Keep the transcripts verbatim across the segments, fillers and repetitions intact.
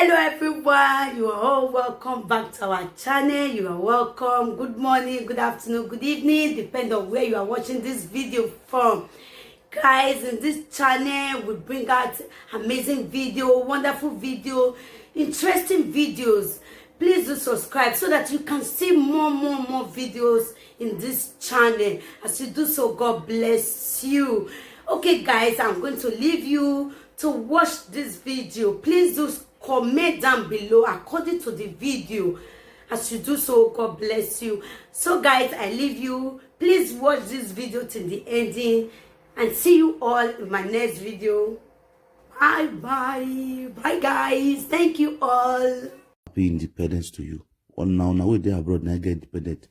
Hello everyone, you are all welcome back to our channel. You are welcome. Good morning, good afternoon, good evening, depend on where you are watching this video from. Guys, in this channel we bring out amazing video, wonderful video, interesting videos. Please do subscribe so that you can see more, more, more videos in this channel. As you do so, God bless you. Okay, guys, I'm going to leave you to watch this video. Please do comment down below according to the video. As you do so, God bless you. So, guys, I leave you. Please watch this video till the ending, and see you all in my next video. Bye bye. Bye, guys. Thank you all. Happy independence to you. Una, una wey dey abroad na get independent,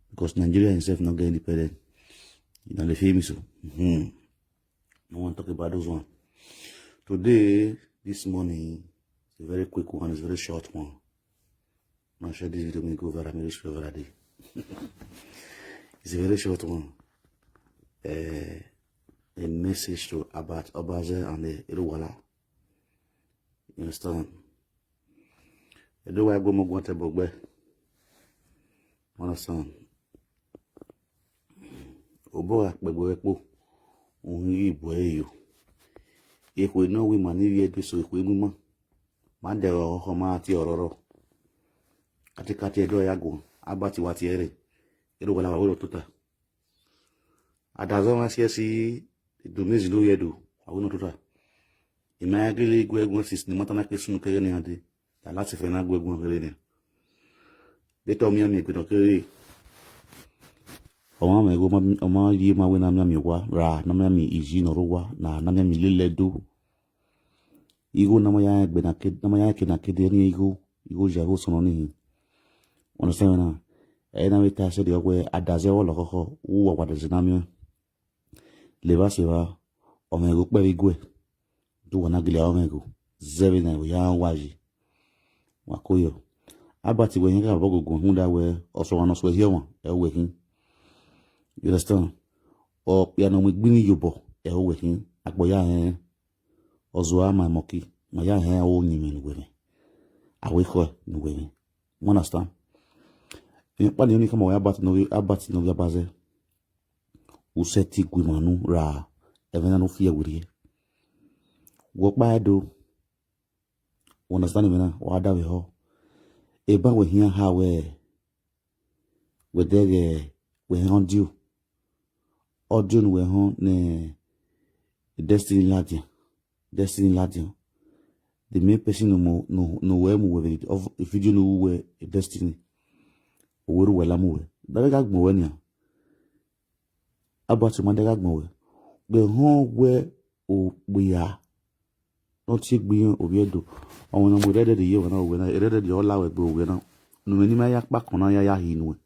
because Nigeria himself no get independent. Una dey feel me so? Hmm. No wan talk about those one. Today, this morning, it's a very quick one, it's a very short one. I'll share this video, make it go viral, make it spread viral day. It's a very short one. Eh, a message to about Obaze and the Iruwala. You understand? Edo wa gu ọmọ guan tẹ bọ gbe. Understand? Obọ gha kpẹgbe ẹre kpo, uhunmwu ghi bu ẹre yo. Ekhue ne ọ wi ima ni vbiẹ do eso ekhue mu ima. Ma dẹghe ọkhọ ma tie ọrọrọ. Katikati ẹdẹ ọ ya guan, Albert wa tie ẹre. Iruwala wa wẹ ro tota. Adazẹ ọmwa siẹsi do miẹn zin ne ovbi Ẹdo, wa wẹ ne ọ tota. I ma ya gele gu ẹguọn since ne ima ta na ke sunu kẹghẹ ne iran dee. Ya lati fẹ na gu ẹguọn kherhe nian. Data ọ mianmian egbe ne ọ kere. Ọ ma mwẹ igho, ọ ma, ọ ma ye ma wẹ ne a mianmian owa, ra ne a mianmian iyi ne ọ rre owa, na ne a mianmian lele Ẹdo. Igho ne a ma ya rẹn egbe na ke, ne a ma ya rẹn eke na ke dee, igho, igho ya igho sọnnọ nii. Understand na? Ẹ i na vbe ta ẹsẹ de ọ wẹ adazẹ ọvbọlọkhọkhọ, uwa wa dẹzẹ na miẹn. Levba sẹ evba, ọ mwẹ igho kpẹ vbe iguẹ, do wa na gele aro mwẹ igho, zẹ vbene a ya rẹn owa yi. Wa ko yọ. Albert wẹ iran gha vbe ọgogo rhunmwuda wẹ ọsọmwa ne ọ suẹ hiẹ ọmwa, ẹ i wẹ khin. You understand? Okpia ne ọ mu igbinni ye obọ, ẹ i wẹ khin. Agbọn ya rẹn, ọ zua ma emọ ki, ma ya rẹn aro yin mwẹ ne uwẹ mwẹ. Aro ekhọe ne uwẹ mwẹ. You understand? Emwi ọkpa ne I khama wẹ Albert ne ọ ghi, Albert ne ọ ghi Obaze. U sẹtin gu ima unu ra ẹmwẹ na ne u fi ẹre werriẹ. Wẹ ọkpa ẹre do. U understand mwẹ na? Wa da vbe họ. Eba wẹ khian ha wẹ, wẹ dẹghe, wẹ họn audio. Audio ne uwẹ họn ne Destiny ladian. Destiny ladian. The main person ne mu, ne, ne uwẹ mu wẹ vbe video ne u ru wẹ Destiny. Owerriẹ uwẹ la mu wẹ. Daghe gha gbọn wẹ nian. Albert ma daghe gha gbọn wẹ. Wẹ họn wẹ okpia ne ọ tie egbe iran ovbi Ẹdo. Ọmwa ne ọ mu Red Dead ye wẹ na, wẹ na, Red Dead ọ la wẹ gbe wẹ na. Ne imẹ ne ima ya kpakọn na ya ya hi nuẹn.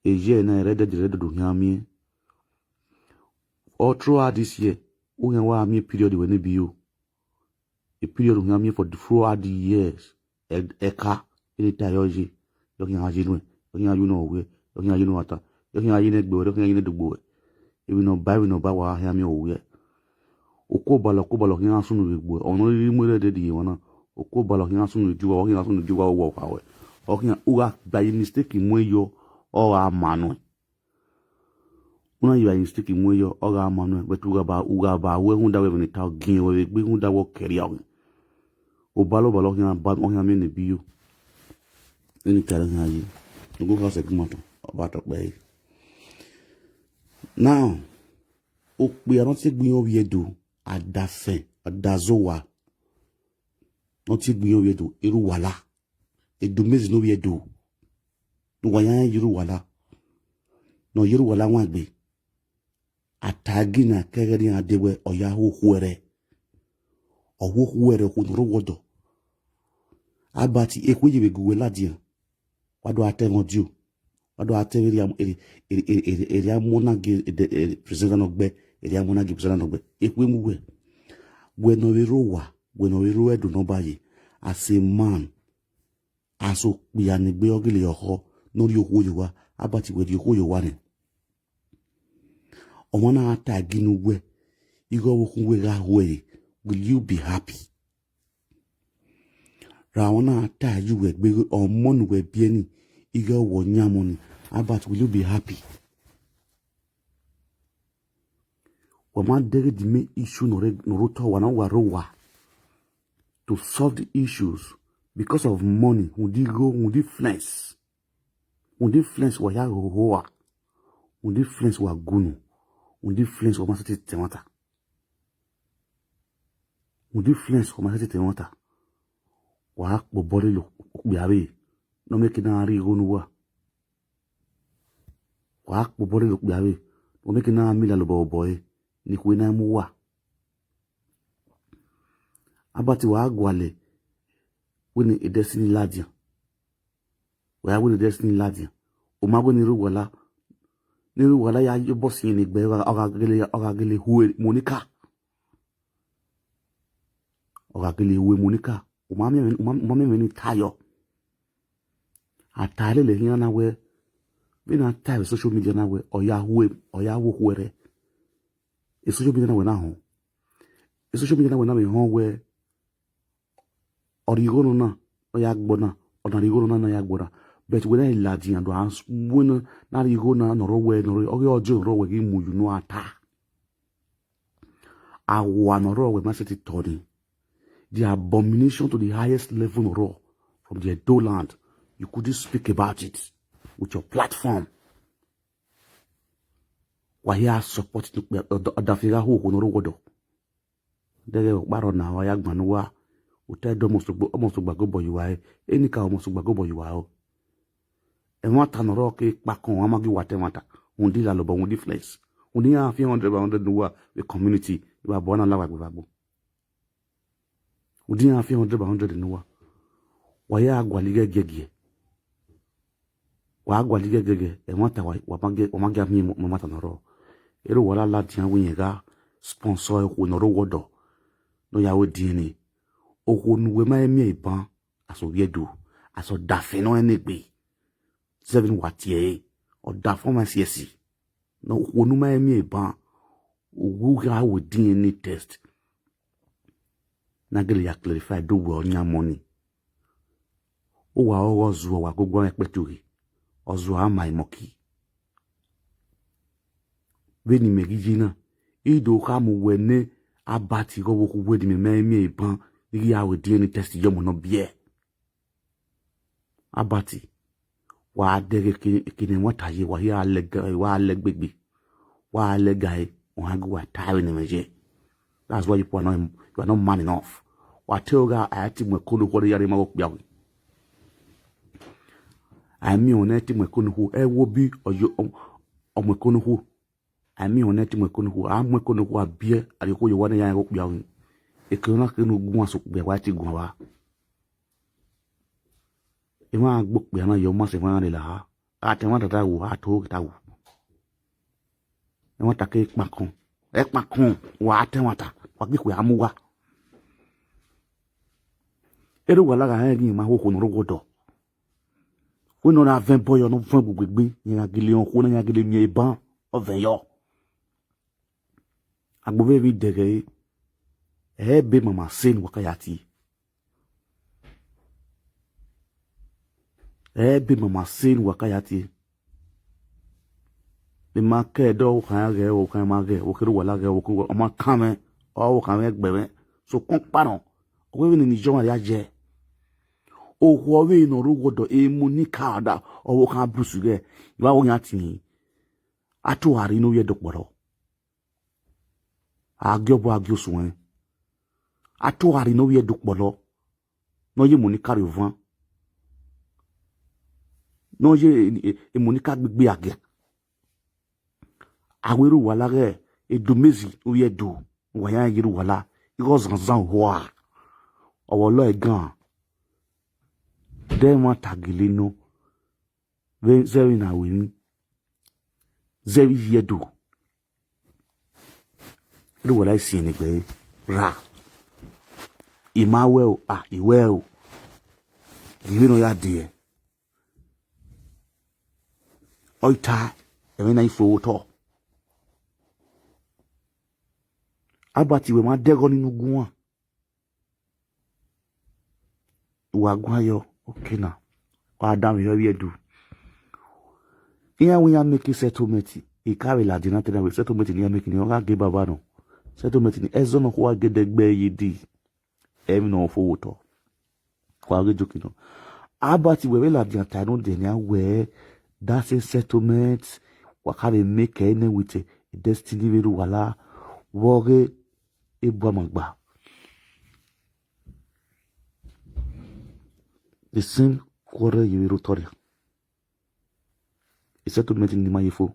Eye na Red Dead, Red Dead u khian miẹn. All throughout this year, u khian wa miẹn period wẹ ne bi yo. E period u khian miẹn for the throughout the years. Ẹ, ẹka, ene ta yọ ye, yọ khian ye nuẹn, yọ khian ye unu ọghe, yọ khian ye unu ata, yọ khian ye ne gbe wẹ, yọ khian ye ne dogbo wẹ. Emwi ne ọ ba, emwi ne ọ ba wa khian miẹn ovbi ẹ. Okuobalọ, okuobalọ khian sunu vbe gbe wẹ, ọmwa ne ọ rhirhi mu Red Dead ye emwa na, okuobalọ khian sunu vbe uwa, ọ khian sunu vbe uwa, uwa ọkha wẹ. Ọ khian, u gha gba ye mistake mu ẹre yọ, ọ gha ma nuẹn. U na ye mistake mu ẹre yọ, ọ gha ma nuẹn, but u gha ba, u gha ba wẹ rhunmwuda wẹ vbe ne ta ọ giẹn wẹ vbe egbe rhunmwuda wẹ ọ kẹrriọ ọghe. Obalọ, obalọ ọ khian ba, ọ khian miẹn ne bi yo. Ene ta ẹre khian ye. Ogo kha sẹ gu ma tọn, ọ ba tọ kpẹre. Now, okpia ne ọ tie egbe iran ovbi Ẹdo, adafẹn, adazowa. Ne ọ tie egbe iran ovbi Ẹdo, Iruwala. Edo mezi ne ovbi Ẹdo. Ne uwa ya rẹn ye Iruwala. Ne ọ ye Iruwala wan egbe. A ta ẹe gina ke ẹghẹ ne iran dee wẹ ọ ya hu okhuo ẹre. Ọ hu okhuo ẹre, okhuo ne ọ rre owa ọdọ. Albert, ekhue ye vbe gu wẹ ladian. Wa do gha ta ẹmwẹ audio. Wa do gha ta ẹmwẹ erriamọ, erri-, erri-, erri-, erri-, erriamọ na gie, eh, eh, presenter nọ gbe, erriamọ na gie presenter nọ gbe. Ekhue mu wẹ. Wẹ ne ọ vbe rre owa, wẹ ne ọ vbe rre Ẹdo ne ọ ba ye. As a man, as okpia ne egbe ọ gele ọkhọ, ne ọ rhie okhuo ye owa, Albert wẹ rhie okhuo ye owa nẹ. Ọmwa na gha ta ẹe gina uwẹ, ighe ọvbokhan uwẹ gha hu ẹre, will you be happy? ra ọmwa na ta ye uwẹ gbe, ọmọ ne uwẹ biẹ ni, ighẹ ọ wẹ ọyan ọmọ ni, Albert, will you be happy? Wa ma deghẹ the main issue ne ọ rre, ne ọ rre otọ wa na, wa rre owa to solve the issues because of money, rhunmwuda igho, rhunmwuda influence. Rhunmwuda influence wa ya hoho ua, rhunmwuda influence wa gunu, rhunmwuda influence wa ma sẹtin ta ẹmwata. Rhunmwuda influence wa ma sẹtin ta ẹmwata. Wa kpe obọ lele okpia vbe ne ọ miẹn ke na rhie igho ne uwa. Wa kpe obọ lele okpia vbe ne ọ miẹn ke na miẹn ilalobọ vbe obọ ẹre ne ikhuo na mu uwa. Albert, wa gualọ wẹ ne Destiny ladian. Wa ya wẹ ne Destiny ladian. U ma wẹ ne Erhuvwala, ne Erhuvwala ya ye obọ sin ne egbe, ọ gha, ọ gha gele, ọ gha gele hu Monica. Ọ gha gele hu Monica. U ma miẹn, u ma, u ma miẹn ẹmwẹ ne I ta yọ. A ta lele khian na wẹ, vbene a ta vbe social media na wẹ, ọ ya hu, ọ ya hu okhuo ẹre. E social media na wẹ na họn. E social media na wẹ na vbe họn wẹ, ọ rhie igho nọ na, ọ ya gbe ọna, ọ na rhie igho nọ na, ọ ya gbe ọna. But wẹ na ladian do a wẹ na, na rhie igho na ne ọ rre wẹ, ne ọ rre, ọ ghi ọdiọn ne ọ rre wẹ ghi mu unu a ta. Awa ne ọ rre wẹ ma sẹtin tọ ni. The abomination to the highest level ne ọ rre from the Edo land. You couldn't speak about it with your platform. Wa hia support ne okpia, ọda, ọdafẹn gha hu okhuo ne ọ rre owa ọdọ. Deghẹ ọkpa rrọọ na wa ya gbannọ uwa, otọ Ẹdo must gba, must gba gobọ ye uwa re, Enikaro must gba gobọ ye uwa o. Ẹmwata ne ọ rrọọ ke kpakọn, a ma gie uwa ta ẹmwata, rhunmwuda ilalobọ, rhunmwuda influence, rhunmwuda iran fi hundred by hundred ne uwa vbe community, evba bọ na la uwa gbe vbe agbọn. Rhunmwuda iran fi hundred by hundred ne uwa. Wa ya gualọ ighẹ giẹgiẹ. Wa gualọ ighẹ giẹgiẹ, ẹmwata wa, wa ma gie, wa ma gie a miẹn mu ẹmwata ne ọ rrọọ. Erhuvwala ladian wẹ irẹn gha sponsor okhuo ne ọ rre owa ọdọ, ne ọ ya ru ediẹn ni. Okhuo ne uwẹ ma he miẹn eban, as Oviedo, as ọdafẹn ne ọ rẹn ne egbe, zẹ vbene wa tie ẹre, ọdafẹn ọmwa ẹsiẹsi. Ne okhuo ne u ma he miẹn eban, uwẹ u gha ru ediẹn ni test. Na gele ya clarify do wẹ ọyan ọmọ ni. Uwa ọghe ọ zuọ, wa goguan ẹkpẹti oghi, ọ zuọ a ma emọki. Vbene imẹ ghi ye na, I do khama uwẹ ne Albert, ighẹ ọvbokhan uwẹ ne imẹ ma he miẹn eban, ne I ghi ya ru ediẹn ni test ye ọmọ ne ọ biẹ. Albert, wa dẹghe eke, eke ne ẹmwata ye, wa hia lẹga, wa lẹgbegbe, wa lẹga ẹre, ọ gha gu uwa ta vbene ẹmwẹ ye. That's why you people are not, you are not man enough. Wa te gha a ti mu ẹko ne okhuo ne ya rre ma vbe okpia ọghe. A miẹn ọnẹ te mu ẹko ne okhuo, ẹ wo bi ọ yo, ọ mu ẹko ne okhuo. A miẹn ọnẹ te mu ẹko ne okhuo, a mu ẹko ne okhuo, a biẹ, a rhie okhuo ye owa ne ya rẹn vbe okpia ọghe. Eke na kere ne u guan sẹ okpia, wa te guan vba. Emwa gbe okpia na ye, ọ ma sẹ emwa iran lele a. A ta ẹmwata ta wu, a ta oghe ta wu. Ẹmwata ke kpakọn. Ẹkpakọn, wa ta ẹmwata, wa gbe ikhue a mu uwa. Erhuvwala gha rẹn ghi ma hu okhuo ne ọ rre owa ọdọ. Wẹ ne ọ na vẹn ẹbọ yọ, ne ọ vẹn egbugbe egbe, iran gha gele rẹn okhuo na, iran gele miẹn eban, ọ vẹn yọ. Agbọn vbe emwi dẹghe ẹre, ẹ i be mama sẹ ne uwa ka ya tie. Ẹ i be mama sẹ ne uwa ka ya tie. Mẹ ma kẹ ẹdẹ ọvbokhan ghẹ, ọvbokhan ma ghẹ, vbe ọ kere uwa la ghẹ, vbe ọ kere uwa, ọ ma kan mwẹ, ọvbokhan mwẹ gbe mwẹ. Sokpan ọkpa nọ, ọ wẹ vbene ne I ye ọmwa rhia ye. Okhuo vbe ne ọ rre owa ọdọ, emu ni ka da, ọvbokhan Bruce ghẹ, I wa wẹ ọ yan tie. A to gha rhie ne ovbi Ẹdo kpọlọ. A gie ọbo, a gie osuẹn. A to gha rhie ne ovbi Ẹdo kpọlọ. Ne ọ ye emu ni ka rrie ovan. Ne ọ ye e-, e-, emu ni ka gbigbe agiẹn. A wẹ Erhuvwala ghẹ Edo Mezi, ovbi Ẹdo, wa ya rẹn ye Erhuvwala, ighẹ ọzanzan ohua, ọ vbe ọlọ ẹgan. De ẹmwata gele nọ, vbe zẹ vbene a ru emwi, zẹ vbe iye Ẹdo. Erhuvwala i siẹn ne egbe ra. I ma wẹ o, a, I wẹ o. Ivbi ne ọ ya diẹ. Ọ i ta, ẹmwẹ na i fo otọ. Albert, wẹ ma dẹghe ọnii ne u guan. Wa guan yọ, okay na. Wa danmwehọ vbe Ẹdo. Iran wẹ iran make settlement, I ka vbe ladian na te na wẹ settlement ne iran make ni, ọ gha gie baba nọ. Settlement ni, ẹzọ ne ọ khua gẹdẹgbẹ ye di, emwi ne ọ fo vbe otọ. Wa ghe joke nọ. Albert wẹ vbe ladian ta nọ de nian wẹ, that same settlement, wa ka vbe make ẹre nẹ with Destiny vbe rre Uwala, vbe ọghe ebu ama gba. The same quarrel ye vbe rre otọ nia. Settlement ni ma ye fo.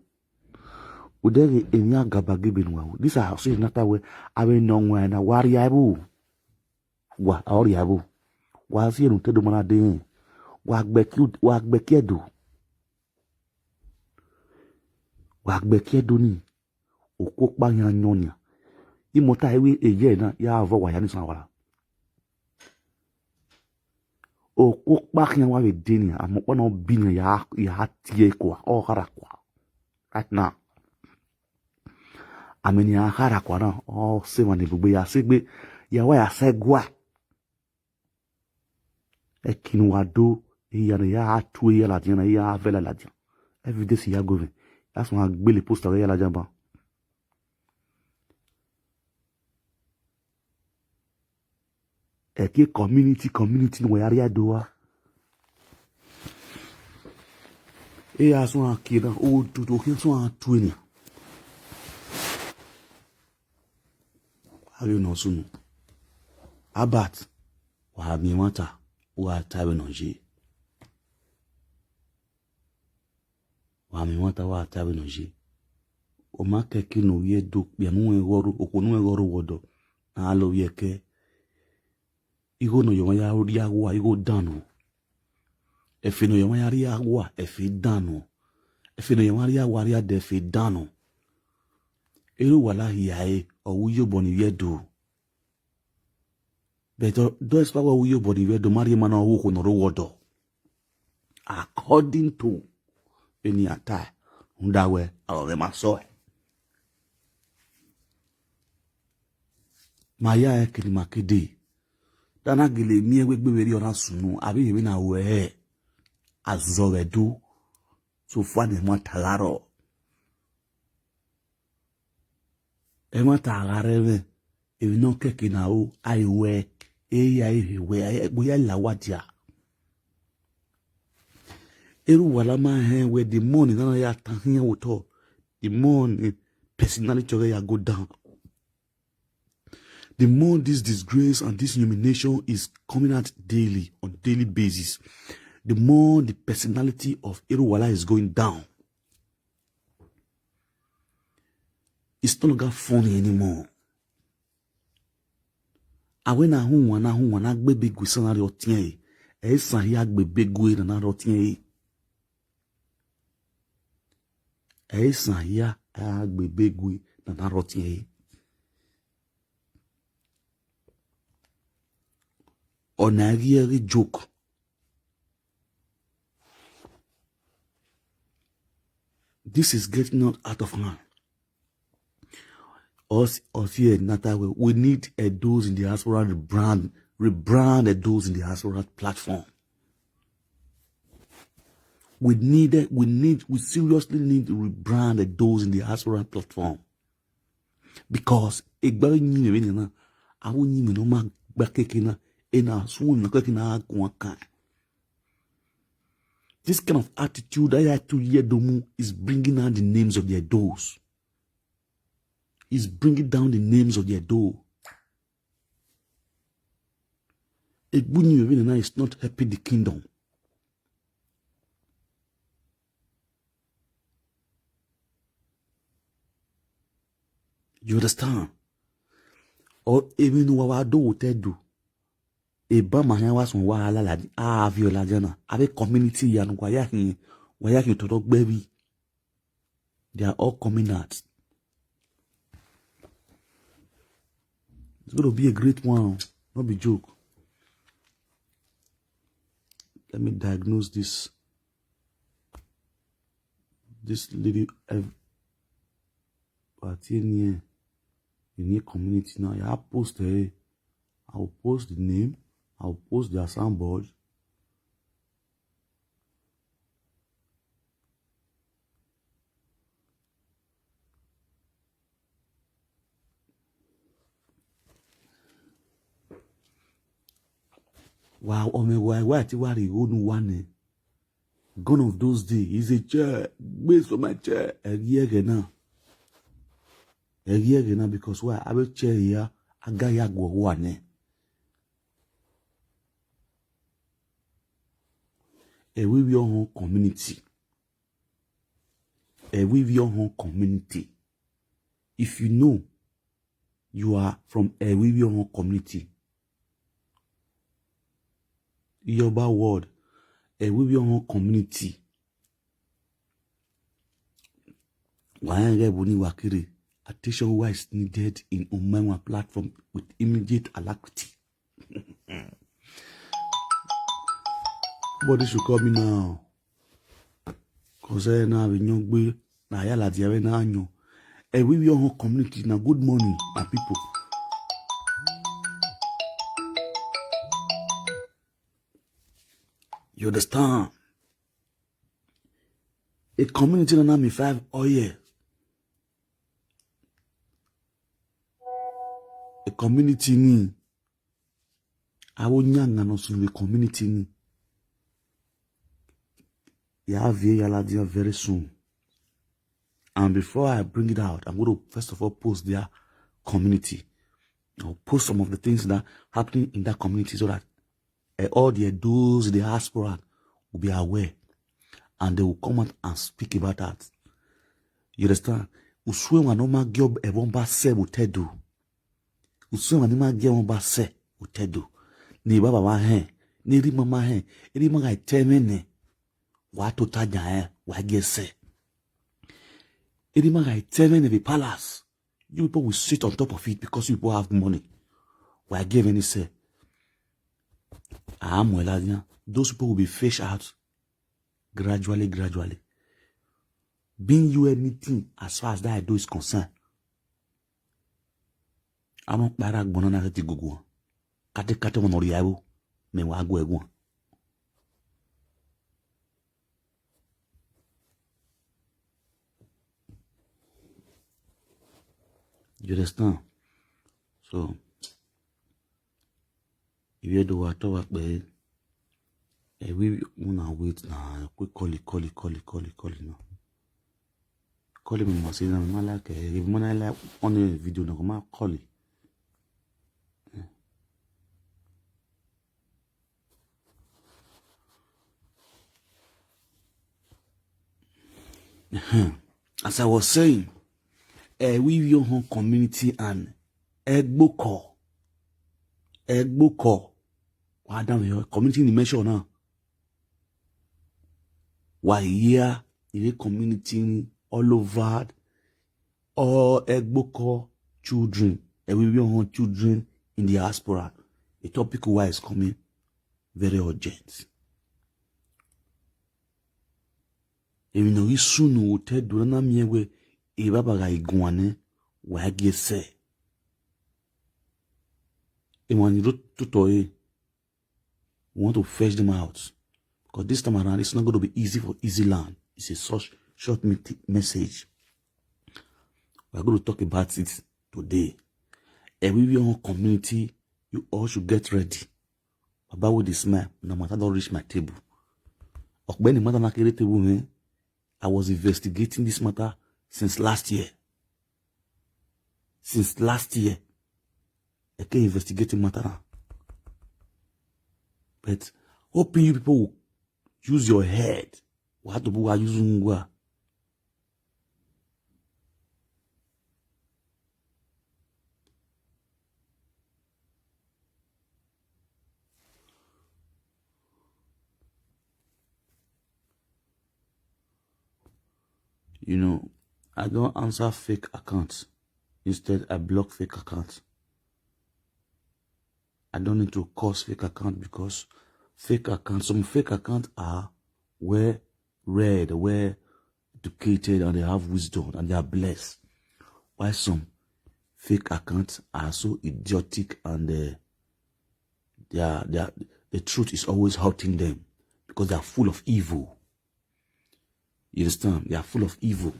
Odẹ ghe emwi agabagebe ne uwa ru. This a sẹ na ta wẹ, avbe ne ọ wan na wa rhie ẹvbo. Wa, ọ rhie ẹvbo. Wa si enu te do ma na de rẹn. Wa gbẹki, wa gbẹki Ẹdo. Wa gbẹki Ẹdo ni. Okuo ọkpa khian yọn nian. Imọta ẹre wẹ eyẹ na ya vọ wa ya ni san wa ra. Okuo ọkpa khian wa vbe de nian, amẹ ọkpa ne ọ bi nian ya, ya tie kua, ọ kharha kua. Right now. Amẹ ne iran kharha kua na, ọ sẹ emwa ne bugbe ya sẹ egbe, ya wa ya sẹ ẹguae. Ẹki ne uwa do, iran ya tue iran ladian na, iran vẹ la ladian. Evidence ya gu mwẹ. Ya sẹ a gbele poster ọghe iran ladian ban. Ẹki community, community ne uwa ya rhie Ẹdo ua. E ya sẹ a kie na, odudu khian sẹ a tue nian. Avbe nọ sunu. Albert, wa miẹn ẹmwata, u gha ta vbene ọ ye. Wa miẹn ẹmwata, wa ta vbene ọ ye. Ọ ma kẹke ne ovbi Ẹdo kpia ne uwẹ ghe ọrhu, okhuo ne uwẹ ghe ọrhu vbe ọdọ, a la ovbi ẹkẹ. Igho ne ọ ye ọmwa ya rhie awa, igho dan nọ. Ẹfe ne ọ ye ọmwa ya rhie awa, ẹfe dan nọ. Ẹfe ne ọ ye ọmwa rhie awa, rhie ada, ẹfe dan nọ. Erha Uwala hia ẹre, ọ ru iyobọ ne ivbi Ẹdo. But ọ, despite wẹ ọ ru iyobọ ne ivbi Ẹdo, ọ ma rhie ma ne ọ ru okhuo ne ọ rre owa ọdọ. According to vbene iran ta, rhunmwuda wẹ, ọ mwẹ ma sẹ ọe. Ma ya rẹn kene ima ke dee. Da na gele miẹn wẹ egbe vberriọ na sunu, avbe iyẹn vbe na ruẹ azọ vbe Ẹdo. So far ne ẹmwata gha rrọọ. Ẹmwata gha rre ẹmwẹ, emwi ne ọ kẹke na ru, a i ruẹ, e ya i rhe wẹ, ẹgbẹe ya la owa dia. Erha Uwala ma hẹn wẹ the more ne nana ya tan khian vbe otọ, the more ne personality ọghe ya go down. The more this disgrace and this humiliation is coming out daily, on daily basis, the more the personality of Erha Uwala is going down. It's no longer funny anymore. Avbe na hu wan, na hu wan, na gbe ebe gu isan na rre ọtiẹn ẹre, ẹ i san hia gbe ebe gu na na rre ọtiẹn ẹre. Ẹ i san hia a gbe ebe gu na na rre ọtiẹn ẹre. Ọna i ghi ẹre joke. This is getting out of hand. Us, us here in Nata, we, we need Edos in diaspora rebrand, rebrand Edos in diaspora platform. We need it. We need, we seriously need to rebrand Edos in diaspora platform. Because egbe avbe uyinmwẹ vbene na, avbe uyinmwẹ ne ọ ma gba keke na, ena suẹn ne keke na guan kan. This kind of attitude, that attitude here, Domu, is bringing down the names of the Edos. Is bringing down the names of the Edo. Egbe uyinmwẹ vbene na is not helping the kingdom. You understand? Or emwi ne uwa wa do vbe otọ Ẹdo, eba ma khian wa suẹn wa la ladian, a viọ ladian na. Avbe community ya ne uwa ya khian, wa ya khian otọ dọ gbe ẹvbi. They are all coming out. It's going to be a great one. No be joke. Let me diagnose this, this lady. Ev-, party in here, in your community now. I post her. I will post the name. I'll post their soundboard. Wa ọmẹ wa wa ti wa rhie igho ne uwa nẹ. Gone of those days, is a chair, gbe so my chair. Ẹ ghi ẹghẹ na. Ẹ ghi ẹghẹ na because why? Avbe chair hia, a ga ya guọ uwa nẹ. Ẹvbo Ivbi Ọhọn community. Ẹvbo Ivbi Ọhọn community. If you know you are from Ẹvbo Ivbi Ọhọn community, Iyọba ward, Ẹvbo Ivbi Ọhọn community. Wa rẹn ghẹ vbene wa kere, attention wa is needed in Umaenwan platform with immediate alacrity. Nobody should call me now. Cause ẹ na vbe yọn gbe, na ya ladian vbe na yọn. Ẹvbo Ivbi Ọhọn community na, good morning, my people. You understand? A community na na mi five oye. A community ni. Avbe oyan na nọ sunu vbe community ni. Ya viẹ ya ladian very soon. And before I bring it out, I'm going to first of all post their community. I'll post some of the things that happening in that community so that, eh, all the Edos, the diaspora will be aware and they will come out and speak about that. You understand? Usuẹn wa ne ọ ma gie ẹvbo ọba sẹ vbe otọ Ẹdo. Usuẹn wa ne ma gie ẹvbo ọba sẹ vbe otọ Ẹdo. Ne evbavba ma hẹn, ne erha ima ma hẹn, erha ima gha te ẹmwẹ nẹ, wa tota yan ẹn, wa gie sẹ. Erha ima gha te ẹmwẹ nẹ vbe palace. You people will sit on top of it because you people have money. Wa gie ẹmwẹ ni sẹ. A mu ẹn ladian. Those people will be fished out gradually, gradually. Bring you anything as far as that Edo is concerned. Amọ kpa erha agbọn na na ghẹ te guguan. Katekate ọmọ ne ọ rhie ẹvbo, mẹ wa gu ẹre guan. You understand? So, ivbi Ẹdo wa tọ wa kpẹre. Ẹvbo Ivbi Ọhọn na wait na, kue call, call, call, call, call na. Call me, ma sẹ na, ma like, eh, if ma na like on the video na, ma call. As I was saying, eh, Ẹvbo Ivbi Ọhọn community and Ẹgbokọ, Ẹgbokọ, wa dan vbe community ni mention na. Wa hear in the community all over, all Ẹgbokọ children, Ẹvbo Ivbi Ọhọn children in diaspora. The topic wa is coming very urgent. Emwi ne ọ ghi sunu vbe otọ Ẹdo na na miẹn wẹẹ evbavba gha guan nẹ, wa gie sẹ. Emwa ni rre otọ ẹre, we want to fetch them out. Because this time around, it's not going to be easy for Easy Land. It's a such short message. We are going to talk about it today. Ẹvbo Ivbi Ọhọn community, you all should get ready. Baba with the smile, na matter don reach my table. Ọkpẹ ne matter na kere table mwẹ, I was investigating this matter since last year. Since last year, I can investigate the matter now. But hoping you people will use your head. Wa tobọ wa use unu wa. You know, I don't answer fake accounts. Instead, I block fake accounts. I don't need to cause fake account because fake accounts, some fake accounts are well read, well educated, and they have wisdom and they are blessed. While some fake accounts are so idiotic and, uh, They are, they are, the truth is always hurting them because they are full of evil. You understand? They are full of evil.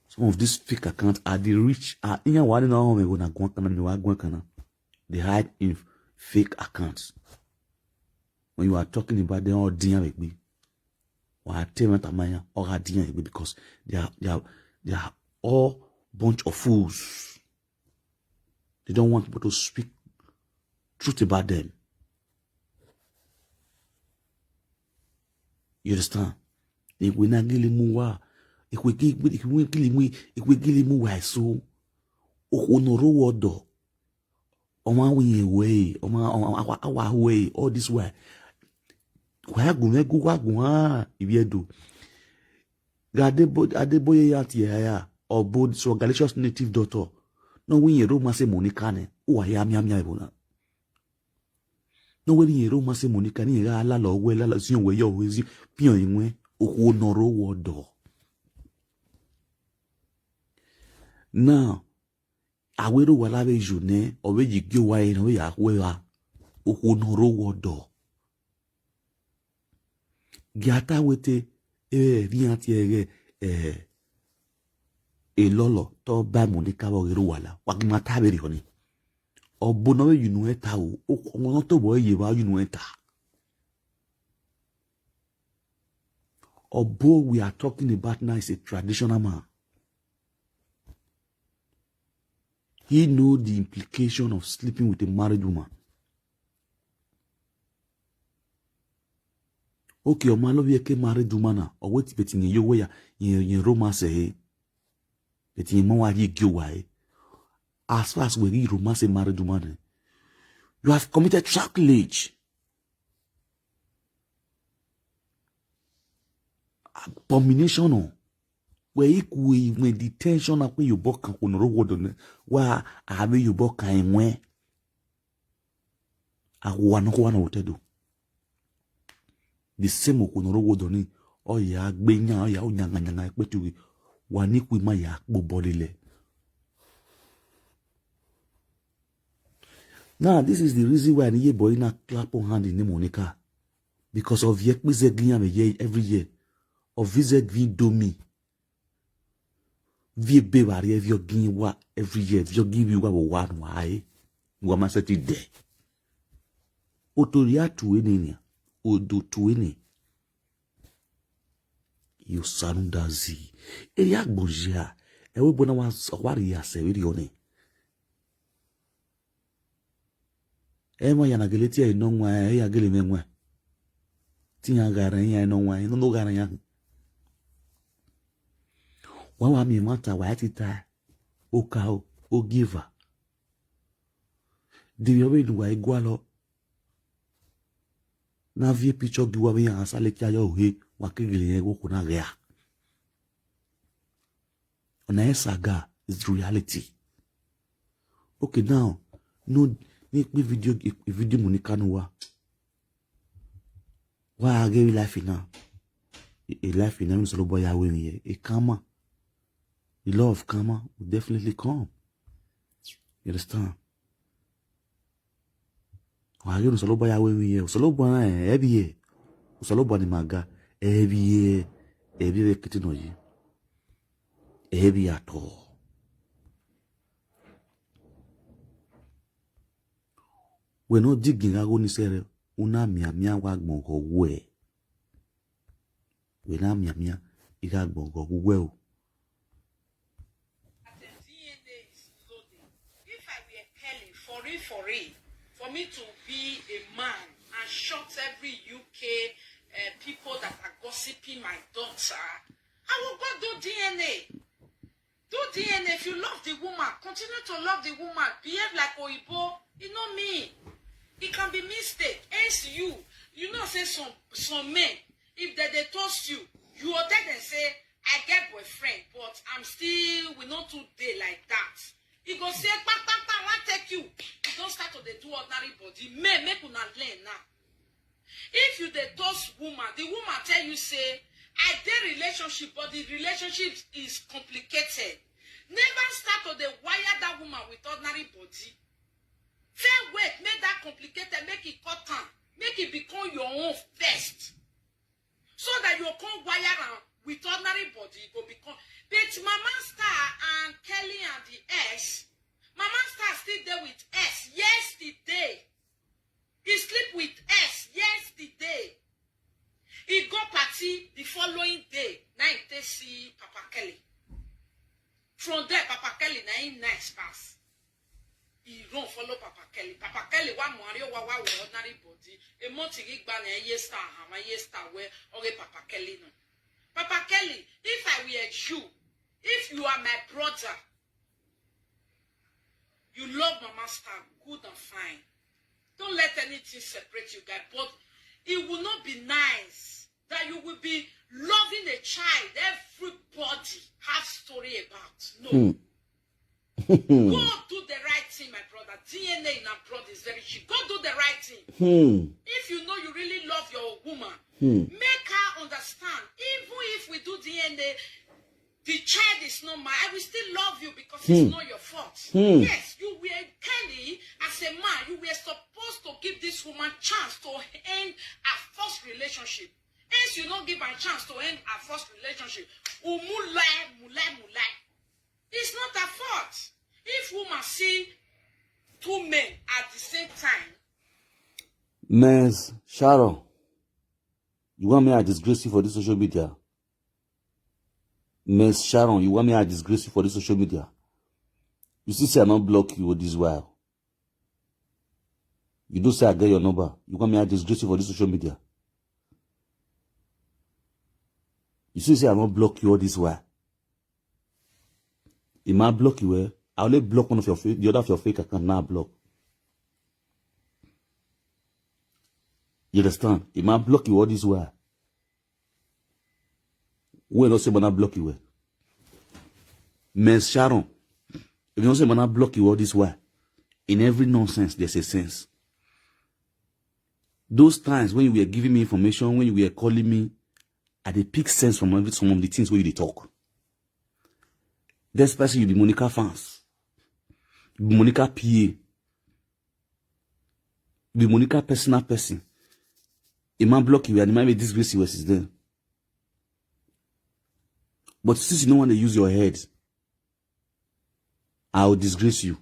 Some of these fake accounts are the rich. Ah, iran wa ni na họn mwẹ igho na guan kan na, mi wa guan kan na. They hide in fake accounts. When you are talking about them, all dian vbe egbe. Wa te mwẹ tama iran, all dian vbe egbe because they are, they are, they are all bunch of fools. They don't want people to speak truth about them. You understand? Ekhue na gele mu wa, ekhue gi-, ekhue gele mu, ekhue gele mu wa eso. Okhuo ne ọ rre owa ọdọ, ọ ma wẹ irẹn wẹ ẹre, ọ ma, ọ, ọ, a wa, a wa hu ẹre, all this while. Wa gu mwẹ gu, wa gu mwẹ ivbi Ẹdo. Gha Adebo-, Adeboye ya tie ya, ọ bo so Galatians native doctor. Ne ọ wẹ irẹn rre Omasemonika nẹ, uwa ya mianmian ẹvbo na. Ne ọ wẹ ne irẹn rre Omasemonika, ne irẹn gha lala wẹ, lala ziọn wẹ yọ, wẹ ziọn piọn iwẹn, okhuo ne ọ rre owa ọdọ. Now, a wẹ rre owa la vbe yo nẹ, ọ vbe ye gie owa ẹre, ọ vbe ya khuẹ evba, okhuo ne ọ rre owa ọdọ. Gie a ta wẹ te, ẹ, rhian tie ẹghẹ, ẹ, elọlọ te ọ ba Monica vbe ọ ghi rre owa la, wa ghi ma ta vberriọ ni. Ọ bo ne ọ vbe ye unu ẹn ta o, ọmwa ne ọ tobọ ẹre ye evba ye unu ẹn ta. Ọ bo we are talking about now is a traditional man. He know the implication of sleeping with a married woman. Okay, ọ ma love ẹre ke married woman na, ọ wẹ te, but irẹn ye owa ya, irẹn, irẹn romance ẹre, but irẹn ma wa ye gie owa ẹre. As far as wẹ ghi romance married woman nẹ, you have committed sacrilege. Abomination nọ. Wẹ i ku iwẹn detention na kpe ye obọ kan okhuo ne ọ rre owa ọdọ nẹ, wa a vbe ye obọ kan ẹwẹn. A wu uwa nọkhua nọ vbe otọ Ẹdo. The same okhuo ne ọ rre owa ọdọ ni, ọ ya gbe yan, ọ ya ru yanghan yanghan ẹkpẹti ughe, wa ni ikhuo ima ya kpe obọ lele. Now, this is the reason why ne iyebo ẹre na clap hand ne Monica. Because ọ viọ ẹkpo izẹgiyan vbe ye every year. Ọ viọ izẹgiẹn Indomie. Viọ ebe vbe arria, viọ ọgiẹn uwa every year, viọ ọgiẹn ivbi uwa vbe owa ne uwa re, ne uwa ma sẹtin dẹ. Oto rhia tue ne nian, odo tue ne. Iyo Osa rhunmwuda zẹ, erriọ agbọn ya, ẹvbo ebo na wa, ọ wa rhie ya sẹ vberriọ nẹ. Ẹmwẹ ya na gele tie ẹre ne ọ wan, ẹ ya gele mwẹ wan. Te iran gha rẹn iran ne ọ wan, nene ọ gha rẹn iran. Wa wa miẹn ẹmwata, wa i ti ta, okaro, ogieva. De vbe ọ vbe ne uwa i gualọ? Na viọ picture gie uwa vbe iran gha sale kia yọ ohe, wa ke gele rẹn vbe okhuo na ghẹ a. Ọna ẹ saga is reality. Okay, now, no, ne ikpe video, video Monica ne uwa. Wa gha ghe life na. A life na, Osanobua ya ru emwi ye. A karma. The law of karma will definitely come. You understand? Wa ghe ne Osanobua ya ru emwi ye. Osanobua na, ẹ, ẹ vbiẹ. Osanobua ni ma ga, ẹ vbiẹ, ẹ vbiẹ vbe kete nọ yi. Ẹ vbiẹ at all. Wẹ ne ọ digiẹn gha gho ni sẹrriọ, u na mianmian wa agbọn ọghọ wẹ. Wẹ na mianmian, I gha agbọn ọghọ wẹ o. If I were Kelly, for real, for real, for me to be a man and shut every U K, uh, people that are gossiping my daughter, I will go do D N A. Do D N A. If you love the woman, continue to love the woman. Behave like Oyibo. You know me. It can be mistake. Hence you. You know say some, some men, if they, they toast you, you will tell them say, "I get boyfriend, but I'm still, we not too dey like that." He go say, "Kpa, kpa, kpa, I wan take you." You don't start to dey do ordinary body. Men, make una learn now. If you dey toast woman, the woman tell you say, "I dey relationship, but the relationship is complicated." Never start to dey wire that woman with ordinary body. First wait, make that complicated, make it cut am, make it become your own first. So that you come wire am with ordinary body, e go become. But Mama Star and Kelly and the ex, Mama Star still dey with ex yesterday. He sleep with ex yesterday. He go party the following day. Na he take see Papa Kelly. From there, Papa Kelly na him nice pass. He run follow Papa Kelly. Papa Kelly wa mu arre owa wa wẹ ordinary body. A month ghi gba nẹ, iye Star hama, iye Star wẹ ọghe Papa Kelly nọ. Papa Kelly, if I were you, if you are my brother, you love Mama Star, good and fine. Don't let anything separate you guys. But it will not be nice that you will be loving a child everybody have story about. No. Hmm. Go do the right thing, my brother. D N A in abroad is very cheap. Go do the right thing. Hmm. If you know you really love your woman, hmm, make her understand. Even if we do D N A, the child is not mine. I will still love you because it's, hmm, not your fault. Hmm. Yes, you were, Kelly, as a man, you were supposed to give this woman chance to end her first relationship. Hence, you not give her chance to end her first relationship. Umulai, mulai, mulai. It's not her fault. If woman see two men at the same time. Miss Sharon, you want me to disgrace you for this social media? Miss Sharon, you want me to disgrace you for this social media? You see, say I not block you all this while. You do say I get your number. You want me to disgrace you for this social media? You see, say I not block you all this while. He might block you, eh? I only block one of your fa-, the other of your fake account now block. You understand? He might block you all this while. We no say man block you, eh? Miss Sharon, if you don't say man block you all this while, in every nonsense, there's a sense. Those times when you were giving me information, when you were calling me, I dey pick sense from every, some of the things wey you dey talk. Despite say you be Monica fans, you be Monica P A, you be Monica personal person, a man block you and a man may disgrace you since then. But since you no want to use your head, I will disgrace you.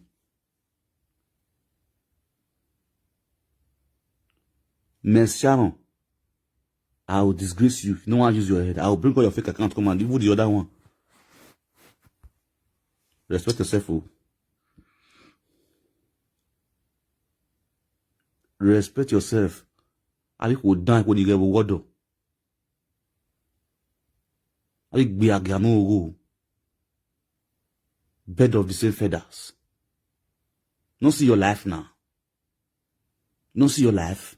Miss Sharon, I will disgrace you. If you no wan use your head, I will bring all your fake account come and even the other one. Respect yourself, oh. Respect yourself. I will die when you get water. I will be a gano. Bird of the same feathers. No see your life now. No see your life.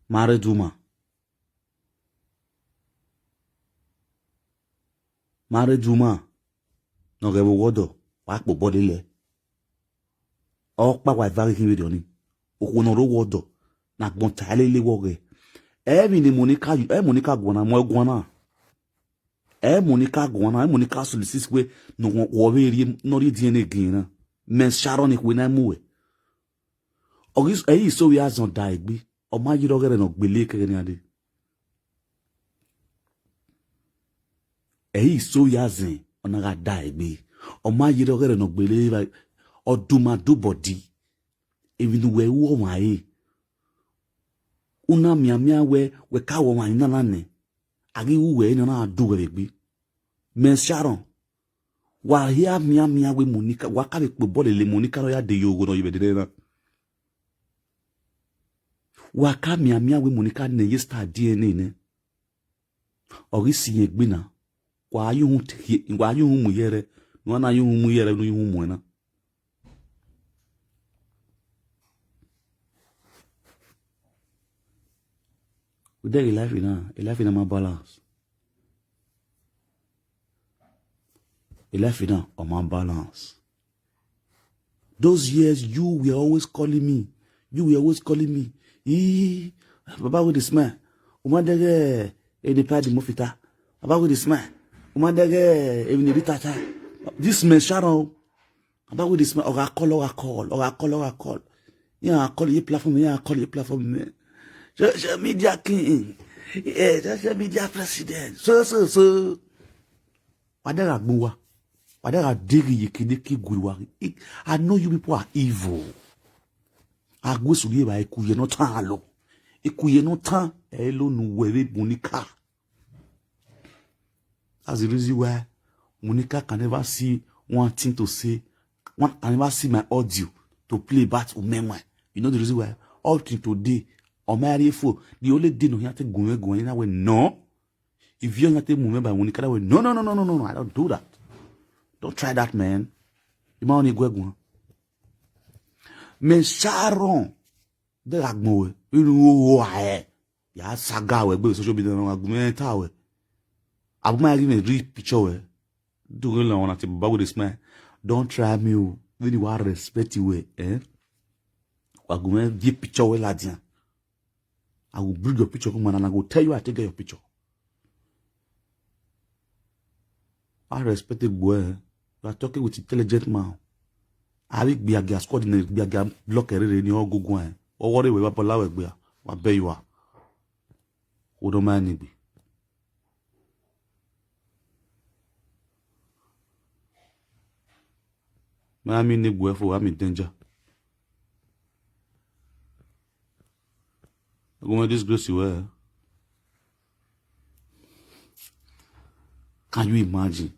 Married woman. Married woman. No get water. Wa kpo body le. Ọkpa wa eva ghi khin vberriọ ni. Okhuo ne ọ rre owa ọdọ, ne agbọn ta lele vbe ọghẹ. Ẹ vbe ne Monica, ẹ Monica guan na, mu ẹre guan na. Ẹ Monica guan na, ẹ Monica solicit wẹ ne ọ vbe rhie, ne ọ rhie D N A gie na. Miss Sharon ni khuẹ na mu wẹ. Ọ ghi, ẹ i so vbe azọn da egbe, ọ ma ye ọghẹrẹ ne ọ gbele kẹghẹ nian dee. Ẹ i so ya zẹn, ọ na gha da egbe. Ọ ma ye ọghẹrẹ ne ọ gbele evba, ọ duma do body. Emwi ne uwẹ ru ọmwa ẹre. U na mianmian wẹ, wẹ ka wẹ ọmwa ni nana nẹ. A ghi ru uwẹ ẹre ne ọ na du uwẹ vbe egbe. Miss Sharon, wa hia mianmian wẹ Monica, wa ka vbe kpe obọ lele Monica ne ọ ya de ye ogho ne ọ ye vbe dede na. Wa ka mianmian wẹ Monica nẹ ye Star D N A nẹ. Ọ ghi si irẹn egbe na, wa ya uhunmwu te-, wa ya uhunmwu mu yẹrẹ, ne uwa na ya uhunmwu mu yẹrẹ, ne u ya uhunmwu mu ẹn na. Ude ghe life na, e life na ma balance. E life na, ọ ma balance. Those years, you were always calling me. You were always calling me. Ee, Baba with the smile. Uma dege, eh, the party mufita. Baba with the smile. Uma dege, eh, even the tata. This man, Sharon. Baba with the smile. Oga call, oga call, oga call, oga call. Iran call ye platform, iran call ye platform mẹ. Social media king, eh, social media president, so, so, so. Wa dẹ gha gbọn uwa, wa dẹ gha deghẹ iyeke ne ke gu uwa. I, I know you people are evil. A gu esu rhie evba, eku ye ne ọ tan a lo. Eku ye ne ọ tan, ẹ lo ne uwẹ vbe Monica. That's the reason why Monica can never see one thing to say, one can never see my audio to play about Umenwan. You know the reason why? Up till today, ọ ma rhie fo, the only day ne ọ khian te gu mwẹ guan na wẹ no. If you khian te mu mwẹ ba Monica, wẹ no, no, no, no, no, no, no, I don't do that. Don't try that, man. I ma ọni gu ẹre guan. Mẹ Sharon, de gha gbọn wẹ, inu wo wo a ẹ. Ya saga wẹ gbe social media na, wa gu mwẹ ta wẹ. Abu ma give me real picture wẹ. Do ghe la wan ati baba with a smile. Don't try me o. Vbene wa respect wẹ, eh? Wa gu mwẹ viẹ picture wẹ ladian. I will bring your picture come and I go tell you I take get your picture. I respect the boy. You are talking with intelligent man. A vbe gbe agia squad ne gbe agia block ẹre rre ni ọ guguan. Ọ wọrẹ wẹ wa bọla wẹ gbia. Wa bẹ you are. Wo do ma ni gbe. Ma mi ni gbe fo, I'm in danger. Go me disgrace you, eh? Can you imagine?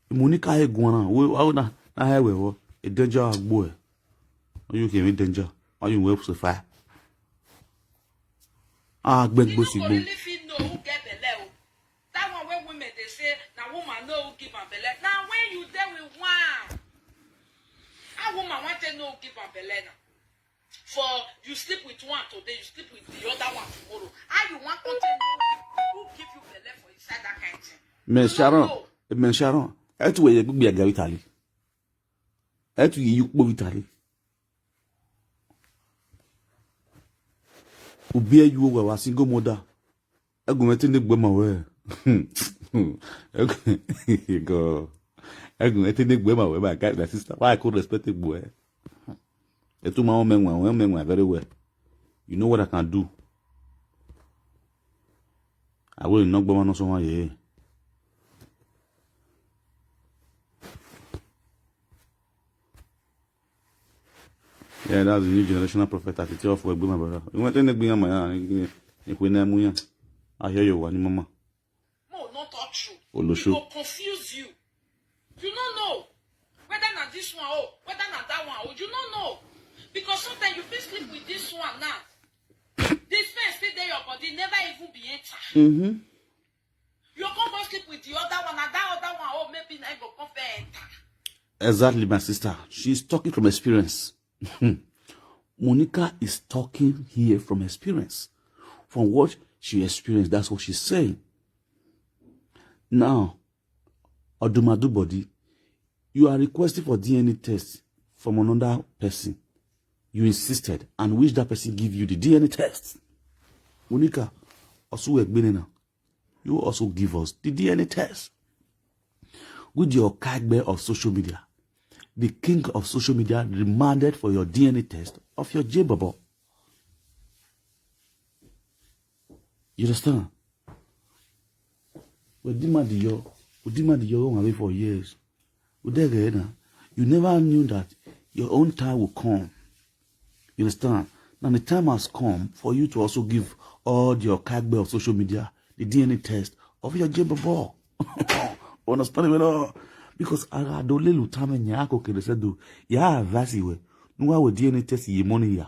Monica he guan na, we, we na, na he wẹ vbọ, e danger agbo ẹ. Ọ ye kevbe danger, ọ ye wẹ fire. A gbẹn gbe si gbo. Really fit know who get belle o. That one wey women dey say na woman know who give am belle. Na when you dey with one, how woman wan take know who give am belle na? For you sleep with one today, you sleep with the other one tomorrow. How you wan come take know who give you belle for inside that kind thing? Mẹ Sharon, Mẹ Sharon, ẹ tu wẹ ye gbigbi aga vbe Italy. Ẹ tu ye ye ukpo vbe Italy. Ubi ẹ yu owa wa single mother. Ẹgumẹ te ne gbe ma wẹ. Ẹgumẹ te ne gbe ma wẹ, my guy, my sister. Why I could respect egbe? Etu ma wan mẹ wan, wan mẹ wan very well. You know what I can do. I will not gbọmọ nọ sọ wan ye. Yeah, that's the new generational prophet attitude of Egbe, my brother. You want to be my man, if we name we, I hear you, one mama. No, not all true. Olosho. It will confuse you. You don't know whether na this one, oh, whether na that one, oh, you don't know. Because sometimes you fit sleep with this one now. This man still dey your body, never even be enter. Mm-hmm. You come go sleep with the other one, and that other one, oh, maybe na go come fair enter. Exactly, my sister. She's talking from experience. Monica is talking here from experience. From what she experienced, that's what she's saying. Now, Odumadu body, you are requesting for D N A test from another person. You insisted, and which that person give you the D N A test. Monica, also we're now. You also give us the D N A test. With your kagbe of social media, the king of social media demanded for your D N A test of your J Bobo. You understand? We demand your, we demand your own away for years. Udeghe na, you never knew that your own time will come. You understand? Now the time has come for you to also give all your kagbe of social media the D N A test of your J Bobo. Understand me now? Because I do little time and ya ko kere se do. Ya advice we. Nu wa we D N A test ye money ya.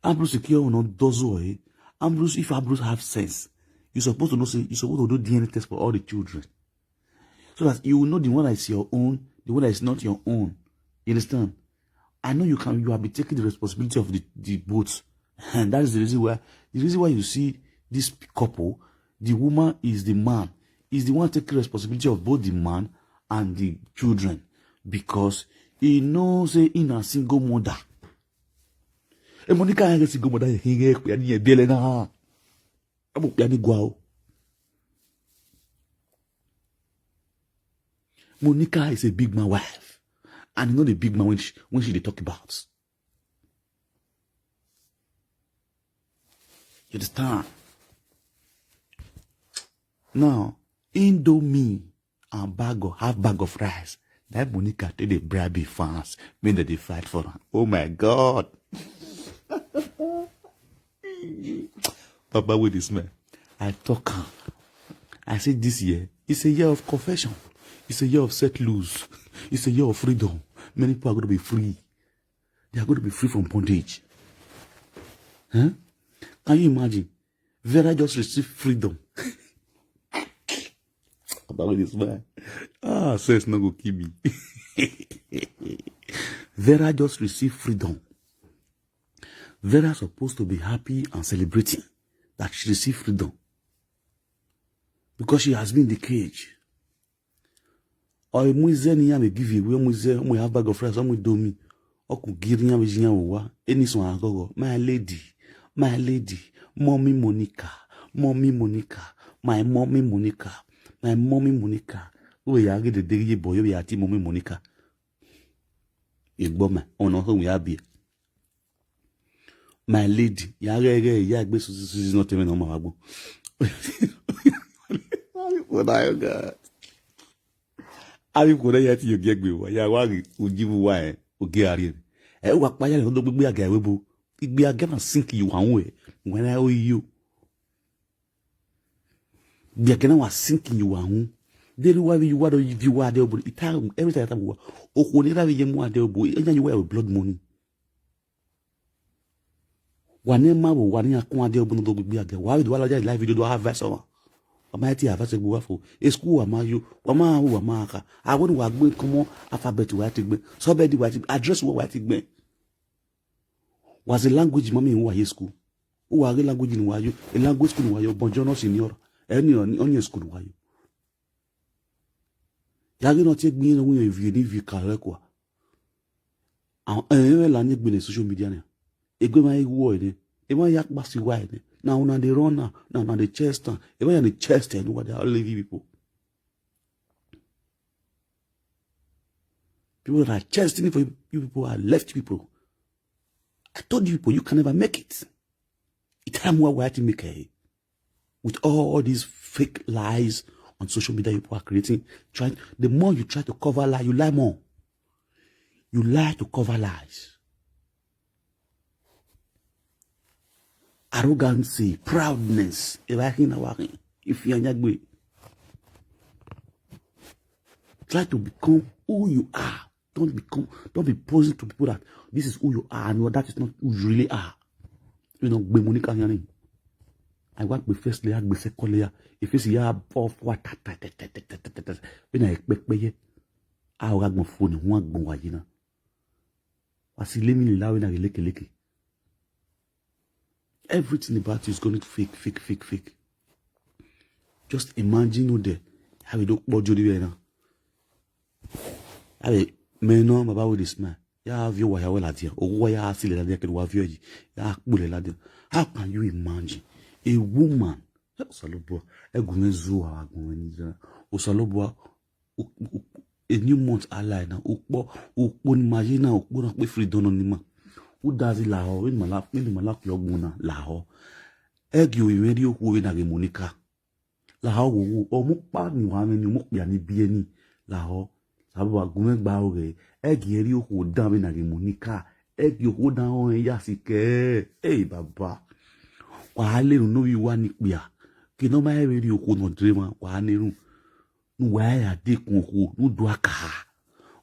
Ambrose Ikio no dozo eh. Ambrose, if Ambrose have sense, you supposed to know say you supposed to do D N A test for all the children. So that you will know the one that is your own, the one that is not your own. You understand? I know you can, you have been taking the responsibility of the, the both. And that is the reason why, the reason why you see this couple, the woman is the man, is the one taking responsibility of both the man and the children. Because he knows say in a single mother. E Monica ain't a single mother, he ain't a biele na. Abu piani guao. Monica is a big man wife. And you know the big man when she, when she dey talk about. You understand? Now, Indomie and bag of, half bag of rice. That Monica take dey bribe him fans, make dem dey fight for am. Oh my God. Papa, with this man, I talk am. I say this year, it's a year of confession. It's a year of set loose. It's a year of freedom. Many people are going to be free. They are going to be free from bondage. Huh? Can you imagine? Vera just received freedom. Papa, with this man. Ah, sense no go kill me. Vera just received freedom. Vera supposed to be happy and celebrating that she received freedom because she has been in the cage. Ọ mu ize ne iran vbe give away, ọ mu ize, ọ mu half bag of rice, ọ mu Indomie. Ọ ku gie ne iran vbe ye iran vbe owa. Eni sunu a ghọghọ, my lady, my lady, mommy Monica, mommy Monica, my mommy Monica, my mommy Monica. Wẹ ya ghe dede ghi ye bọ, yọ vbe ya tie mommy Monica. Egbọ ma, ọna ọhọ ya biẹ. My lady, ya ghẹ ghẹ, ya gbe suzi suzi nọ te mwẹ ne ọ ma vbe agbọn. Avbe ikhuo na yo ga. Avbe ikhuo na ya ti yo gie gbe wa, ya wa ghi uji vbe uwa ẹn, ogie a rrie. Ẹ wa kpa ya ne ọ do gbegbe agia ẹvbo ebo. Igbe agia na sink ye uwa ru ẹ, wẹ na ro iyo. Biẹ kẹ na wa sink ye uwa ru. Deghẹ uwa vbe ye uwa do viọ uwa adẹ obo, ita every time ya tama uwa. Okhuo ne erha vbe ye mu adẹ obo, iran ye uwa blood money. Wa ne ma vbe owa ne iran kun adẹ obo ne ọ do gbegbe agia, wa vbe do wa ladian live video do advice ọmwa. Wa ma te advice egbe uwa fo. E school wa ma yo, wa ma ru, wa ma kha. A wẹ ne wa gbe common alphabet wa te gbẹn. Subhead wa te, address wa wa te gbẹn. Wa zẹ language ma miẹn wa ye school. Uwa ghe language ne uwa yo, e language school ne uwa yo, Bonjour no Signor. Ẹni ọni school ne uwa yo. Ya ghe ne ọ tie gbe irẹn ne ọ winna ivie ne ivie ka rre kua. Ẹmwẹ la ni egbe ne social media nian. Egbe ma i wọ ẹre, emwa ya kpa si uwa ẹre. Na una dey run am, na una dey chest am. Emwa ya dey chest ẹre ne uwa dey all evil people. People that are chesting for you, you people are left people. I told you people, you can never make it. Ita mu wa wa ti make it. With all these fake lies on social media people are creating, trying, the more you try to cover lie, you lie more. You lie to cover lies. Arrogancy, proudness, evba khin na wa khin, ifian yan gbe. Try to become who you are. Don't become, don't be posing to people that this is who you are and that is not who you really are. You know, gbe Monica yan ni. I wa gbe first layer, gbe second layer. If it's ya off water, ta ta ta ta ta ta ta. When I expect ye, I wa gbọn phone, one gbọn wa yina. Wa si le mi la we na ghe lekeleke. Everything about you is going to fake, fake, fake, fake. Just imagine you there. Have a look what you do now. Have a man, no, Baba with a smile. Ya viọ uwa ya wẹ ladian, owa ya sẹ ladian, kẹdẹ uwa viọ yi, ya kpulẹ ladian. How can you imagine a woman? Osalobua, ẹgu mwẹ zu uwa agbọn mwẹ ni. Osalobua, a new month a la na, ukpọ, ukpo ni ma ye na, ukpo na kpe freedom nọ ni ma. U da zẹ lahọ, vbene ima la, vbene ima la khian ọgbọn na lahọ. Ẹ gie ovbi mwẹ rhie okhuo vbene a ghe Monica. Lahọ wowo, ọmọ ọkpa ni wa mwẹ ni, ọmọ okpia ni biẹ ni, lahọ. Osalobua gu mwẹ gbe aro ghẹ, ẹ gie rhie okhuo dan vbene a ghe Monica, ẹ gie okhuo dan ọnrẹn ya sikẹ. Ẹ, Baba. Wa lele unu ne ovbi uwa ni kpia, ke ne ọ ma vbe rhie okhuo ne ọ dre emwa, wa lele unu. Ne uwa ya dekun okhuo ne u do aka.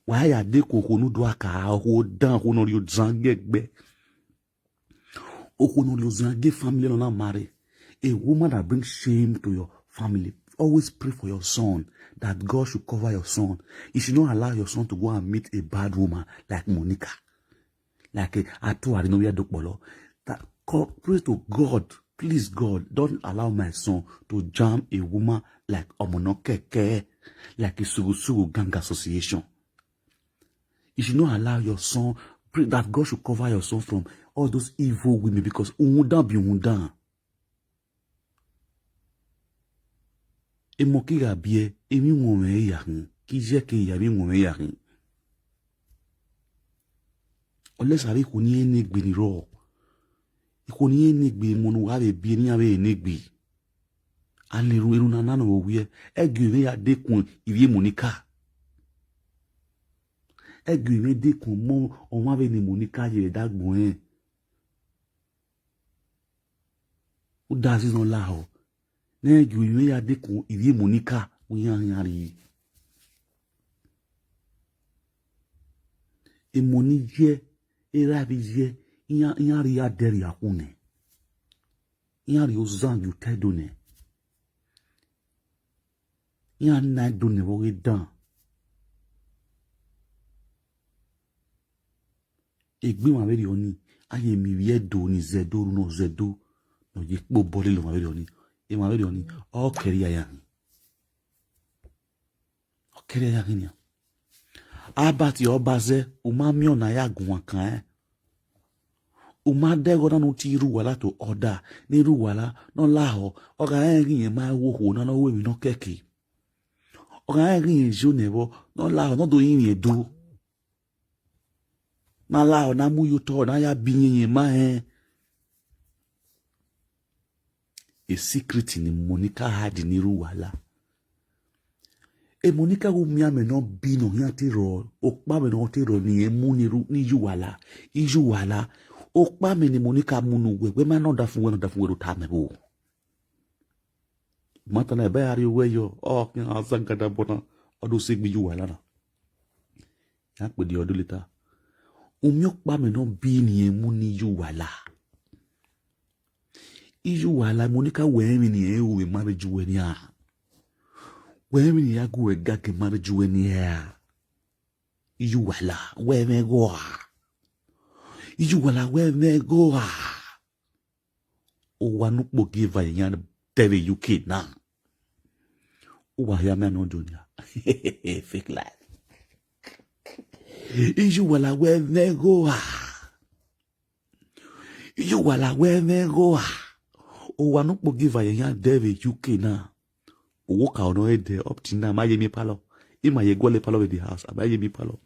Wa ya dekun okhuo ne u do aka, okhuo dan, okhuo ne ọ rhie ozan gie ẹgbẹ. Okhuo ne ọ rhie ozan gie family ne ọ na marry. A woman that brings shame to your family. Always pray for your son that God should cover your son. You should not allow your son to go and meet a bad woman like Monica. Like a atuari no ya do kpolo. That, co-, pray to God. Please, God, don't allow my son to jam a woman like Omono Keke, like a Sugu Sugu Gang Association. You should not allow your son, pray that God should cover your son from all those evil women, because uhunmwu dan be uhunmwu dan. Emọ ke gha biẹ, emwi wọnmwẹ ya khin, ke iye ke ya emwi wọnmwẹ ya khin. Unless avbe ikhuo ni rẹn ne egbe ni rrọọ, Ko ne irẹn ne egbe, emọ ne uwa vbe biẹ ne iran vbe ne egbe. A na erhunmwu na na nọ vbe owiẹ, ẹ gie mwẹ ya dekun ivbi Monica. Ẹ gie mwẹ dekun ọmọ, ọmwa vbene Monica ye vbe ẹdẹ agbọn rẹn. Udazi nọ lahọ, ne ẹ gie mwẹ ya dekun ivbi Monica, wẹ iran khian rrie. Emọ ni ye, erha vbe ye, iran, iran rhie adẹrriọ akhunmwu nẹ. Iran rhie ozan ye otọ Ẹdo nẹ. Iran na Ẹdo nẹ vbe ọghe dan. Egbe emwa vberriọ ni, a ye miẹn ivbi Ẹdo ni zẹ Ẹdo, ru nọ zẹ Ẹdo, ne ọ ye kpe obọ lele emwa vberriọ ni. Emwa vberriọ ni, ọ kẹrriọ ya hin. Ọ kẹrriọ ya hin nian. Albert Ọbazẹ, u ma miẹn ọna ya guan kan ẹn. U ma dẹghe ọna ne u te rre uwala to ọda, ne rre uwala ne ọ lahọ, ọ gha rẹn ghi rẹn ma wo okhuo na ne ọ ru emwi ne ọ kẹke. Ọ gha rẹn ghi rẹn yo nẹ vbọ, ne ọ lahọ, ne ọ do rinmwian Ẹdo. Ne a lahọ, ne a mu ye otọ, ne a ya biẹ iyẹn ma rẹn. E secret ni Monica hide ni rre uwala. E Monica gu miẹn amẹ ne ọ bi ne ọ khian te rrọọ, okpamẹ ne ọ te rrọọ ne irẹn mu ni rre, ni ye uwala, iye uwala. Okpamẹ ne Monica mu ne uwẹ, wẹ ma nọ ọdafẹn uwẹ, nọ ọdafẹn uwẹ do ta mẹ vbo. Imata na, ẹ ba ya rrie owẹ yọ, ọ khian aza gadabọ na, ọ do sẹ egbe iye uwala na. Ya kpedie ọdọ leta. U miẹn okpamẹ ne ọ bi ne irẹn mu ni iye uwala. Iye uwala, Monica, wẹ rẹn emwi ne irẹn ru vbe marriage uwẹ nia. Wẹ rẹn emwi ne irẹn ya gu uwẹ gage marriage uwẹ nia. Iye uwala, wẹ mwẹ gho a. Iye uwala, wẹ mwẹ gho a. Owa ne ukpogieva iran dẹ vbe U K na. Uwa hia mẹ nọ do nia. Fake life. Iye uwala, wẹ mwẹ gho a. Iye uwala, wẹ mwẹ gho a. Owa ne ukpogieva iran dẹ vbe U K na. Owa ka ọnọ ẹdẹ up till now, ma ye miẹn palọ. Ima ye guọlọ palọ vbe the house, ama ye miẹn palọ.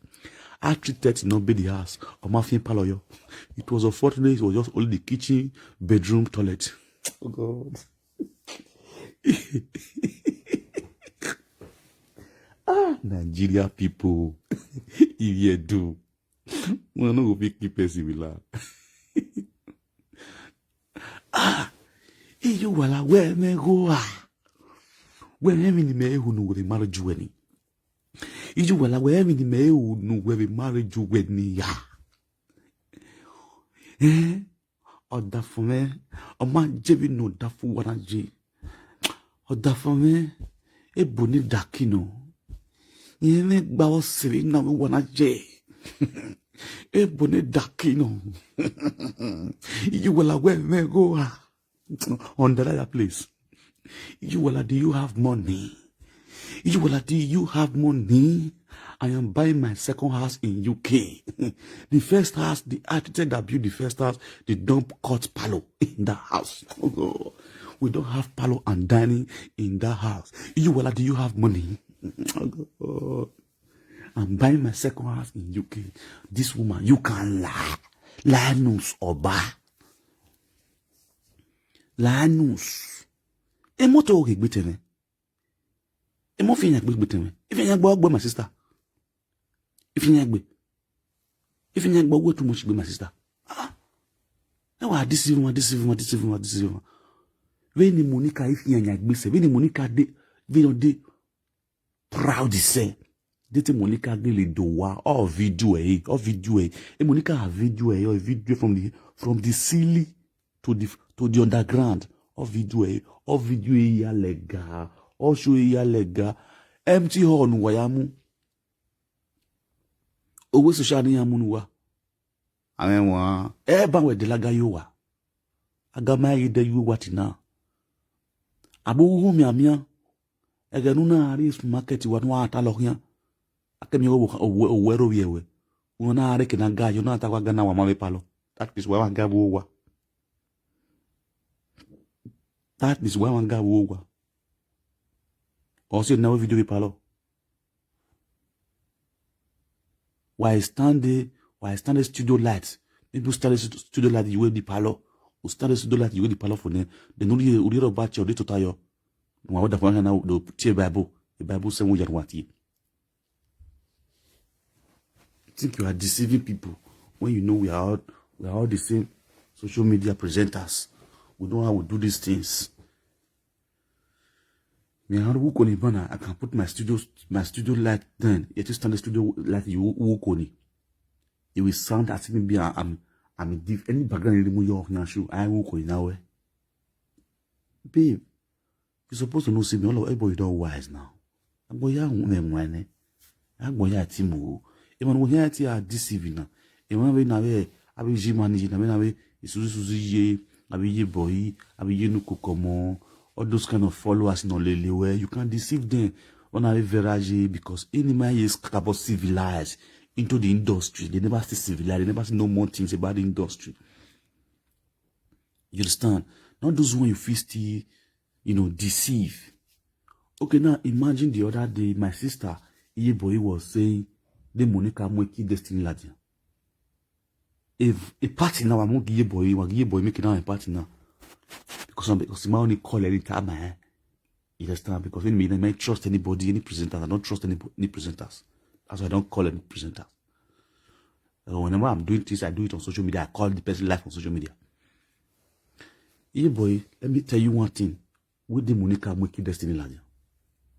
A treated no be the house, ọ ma fiẹn palọ yọ. It was unfortunate, it was just only the kitchen, bedroom, toilet. Oh God. Ah, Nigeria people. If you do, one no go fit keep person with laugh. Ah, iye uwala, wẹ mwẹ gho a. Wẹ rẹn emwi ne imẹ ru ne uwẹ vbe marriage uwẹ ni. Iye uwala, wẹ rẹn emwi ne imẹ ru ne uwẹ vbe marriage uwẹ ni ya. Eh? Ọdafẹn mwẹ, ọ ma je vbene ọdafẹn uwa na ye. Ọdafẹn mwẹ, ebo ne daki nọ. Irẹn mwẹ gba vbe ọse vbe na vbe uwa na ye. Ebo ne daki nọ. Iye uwala, wẹ mwẹ gho a. On the other place. Iye uwala, do you have money? Iye uwala, do you have money? I am buying my second house in U K. The first house, the architect that built the first house, they don't cut parlor in that house. We don't have parlor and dining in that house. Iye uwala, do you have money? I'm buying my second house in U K. This woman, you can lie. Linus Oba. Linus. Emọ te ọ ghe gbe tẹ mwẹ. Emọ fi iran gbe gbe tẹ mwẹ. Ifi iran gbe ọgbe, my sister. Ifi iran gbe. Ifi iran gbe ọgbe too much gbe, my sister. Ah. Ẹ wa deceive ma, deceive ma, deceive ma, deceive ma. Vbene Monica ifi iran yan gbe sẹ, vbene Monica de, vbene ọ de proud sẹ. De te Monica gele do wa, ọ video ẹ, ọ video ẹ. E Monica video ẹ, ọ video from the, from the ceiling to the, to the underground. Ọ video ẹ, ọ video ẹ ya lẹga, ọ show ẹ ya lẹga. Empty hall ne uwa ya mu. Owe social ne iran mu ne uwa. Amẹ wan, ẹ ba wẹ dẹ laga ye owa. Aga ma ghi dẹ ye owa ti na. Abo uhu mianmian. Ẹghẹ ne u na rrie supermarket wa ne uwa ta lọ khian. Akẹ miẹn owẹ, owẹ ro vbiẹ wẹ. U na rre eke ne a ga yọ, na ta wa ga na wa ma vbe palọ. That means wa ma ga vbe owa. That means wa ma ga vbe owa. Ọ si na wẹ video vbe palọ. Wa stand there, wa stand there studio light. Maybe u stand there stu-, studio light, you will be palọ. U stand studio light, you go the parlor for nẹ, then u rhie, u rhie rhọba tie, u de tota yọ. Ne uwa wẹ da fo na, do tie Bible, the Bible sẹ vbe oya ne uwa tie. Think you are deceiving people when you know we are all, we are all the same social media presenters. We know how we do these things. Me, I have Ukoni banner. I can put my studio, my studio light then. It is standard studio light you Ukoni. It will sound as if maybe I, I'm, I'm a diff-, any background in the Muyo Nyashu, I Ukoni now, eh? Babe, you supposed to know, see me, all of everybody don't wise now. Agbọn ya wan ẹmwẹ wan nẹ. Agbọn ya ti mu o. Emwa ne uwa khian tie a deceive na. Emwa vbe na vbe, a vbe yi ma ni yi na vbe na vbe, isuzi isuzi ye, a vbe ye bọyi, a vbe ye nu koko ọmọ. All those kind of followers nọ lele wẹ, you can't deceive them. Ọ na vbe vẹrẹ ye, because any man is kakabọ civilized into the industry. They never see civilized, they never see no more things about the industry. You understand? Not those one you feel still, you know, deceive. Okay, now imagine the other day, my sister, Iyeboye, was saying, the Monica Mueki Destiny Ladian. If a party now, I'm gonna give Iyeboye, I'm gonna give Iyeboye make it now a party now. Because I'm, because my only call every time, eh? You understand? Because when me, I might trust anybody, any presenters. I don't trust any, any presenters. That's why I don't call any presenters. Uh, whenever I'm doing things, I do it on social media. I call the person live on social media. Iyeboye, let me tell you one thing. With the Monica Mueki Destiny Ladian.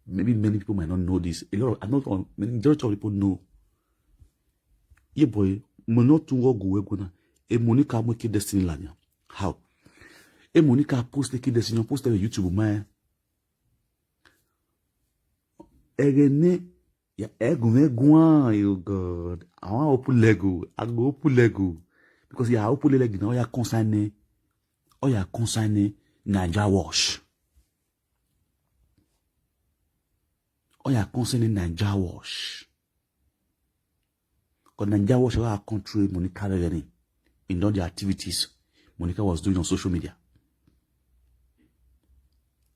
Maybe many people might not know this. A lot of, I know, majority of people know. Iyeboye, mo not too work with now. A Monica Mueki Destiny Ladian. How? A Monica post Mueki Destiny, post on YouTube, man. Ẹghẹ ne, ya, ẹgun mwẹ guan, oh God. I wan open leg o, I go open leg o. Because ya open leg now, ya concern, ọ ya concern Naija Wash. Ọ ya concern Naija Wash. Because Naija Wash wa control Monica vbe ẹghẹ ni, in all the activities Monica was doing on social media.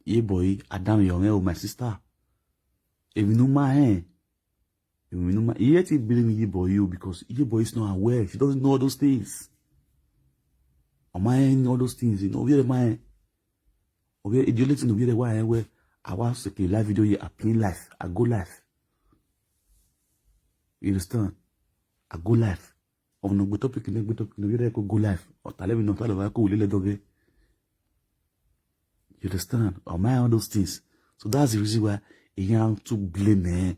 Iyeboye, I damn you, oh, my sister. Emwi ne u ma rẹn, emwi ne u ma, he yet he blame Iyeboye o, because Iyeboye is not aware. She doesn't know all those things. Ọ ma rẹn all those things, you know, ovbi ẹre ma rẹn. Ovbi ẹre, the only thing ovbi ẹre wa rẹn wẹ, I wa seke live video here, I play live, I go live. You understand? I go live. Ọmọ ne ọ gbe topic nẹ, gbe topic nẹ, ovbi ẹre ko go live. Ọ ta lẹ vbe nọ, ọ ta lẹ vbe ko lele dọghe. You understand? Ọ ma rẹn all those things. So that's the reason why he had to blame her.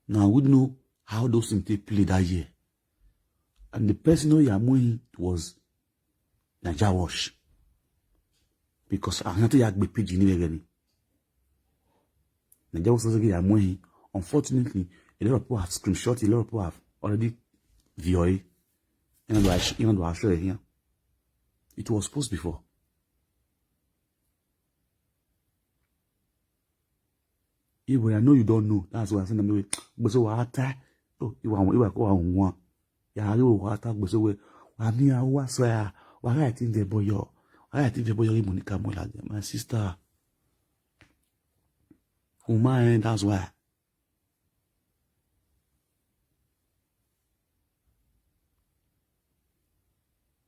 Now we know how those things take play that year. And the person who ya mu him was Naija Wash. Because I had to ya gbe page ni vbe ẹghẹ ni. Naija Wash ya mu him. Unfortunately, a lot of people have screenshot, a lot of people have already viewed it. Even though I sh-, even though I show it here. It was posted before. Even I know you don't know. That's why I send them away. But so what? Oh, you want, you want, you want. Ya ghi wa ta gbe so wẹ, wa miẹn a wa sẹ a, wa gha ti vbe ẹbọ yọ, wa gha ti vbe ẹbọ yọ ghi Monica mu ladian, my sister. U ma rẹn, that's why.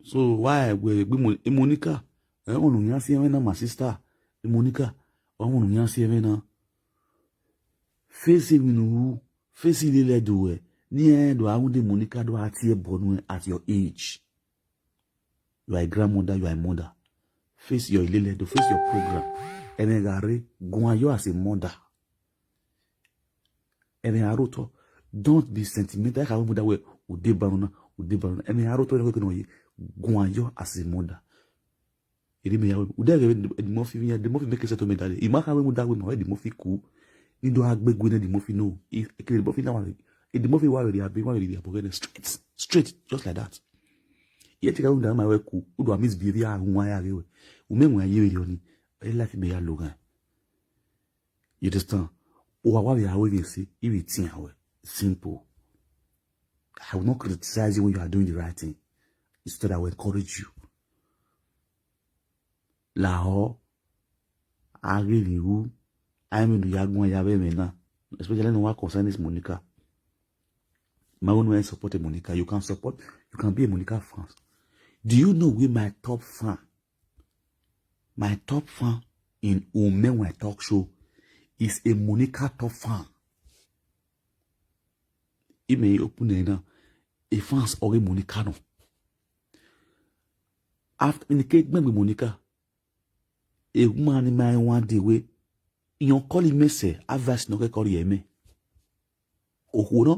So why we gbe Mo-, Monica, ẹ, ọmọ ne u yan si ẹmwẹ na, my sister, Monica, ọmọ ne u yan si ẹmwẹ na. Face emwi ne u ru, face ilele Ẹdo ruẹ, ne irẹn do a rhunmwuda Monica do a tie ẹbọ nuẹn at your age. You are a grandmother, you are a mother. Face your ilele Ẹdo, face your program. Ẹmwẹ gha rre, guan yọ as a mother. Ẹmwẹ a rre otọ, don't be sentimental. Ẹ kha wẹ muda wẹ, u deba unu na, u deba unu na. Ẹmwẹ a rre otọ, ẹ wẹ ke nọ ye, guan yọ as a mother. Erriọ mẹ ya wẹ, u dẹ ghẹ vbe Eddie Murphy vbe iran, Eddie Murphy make settlement dale. I ma kha wẹ muda wẹ ma wẹ Eddie Murphy ku, ne I do a gbe gue ne Eddie Murphy no. I, ekene Eddie Murphy na wa, Eddie Murphy wa vbe rhie abe, wa vbe rhie abe ọghẹnẹ straight, straight, just like that. Iran te kha wẹ muda ma wẹ ku, u do a misbehave, a wan ya ghe wẹ. U mẹ wan ye vberriọ ni, ẹ life mẹ ya lo ghan. You understand? Uwa wa vbe aro vbe ẹse, I vbe tian wẹ. Simple. I will not criticize you when you are doing the right thing. Instead, I will encourage you. Lahọ, a ghe vbe ru, a i mwẹ ne u ya guan ya vbe ẹmwẹ na, especially ne ọ wa concern this Monica. Ma wẹ ne u support Monica, you can support, you can be a Monica fan. Do you know we my top fan? My top fan in Umenwan Talk Show is a Monica top fan. Imẹ open ẹ na, e fans ọghe Monica nọ. After ne I ke gbẹn gbe Monica, e woman ni ma rẹn wan de wẹ, iran call imẹ sẹ, advice ne ọ khẹke ọ rhie mẹ. Okhuo nọ.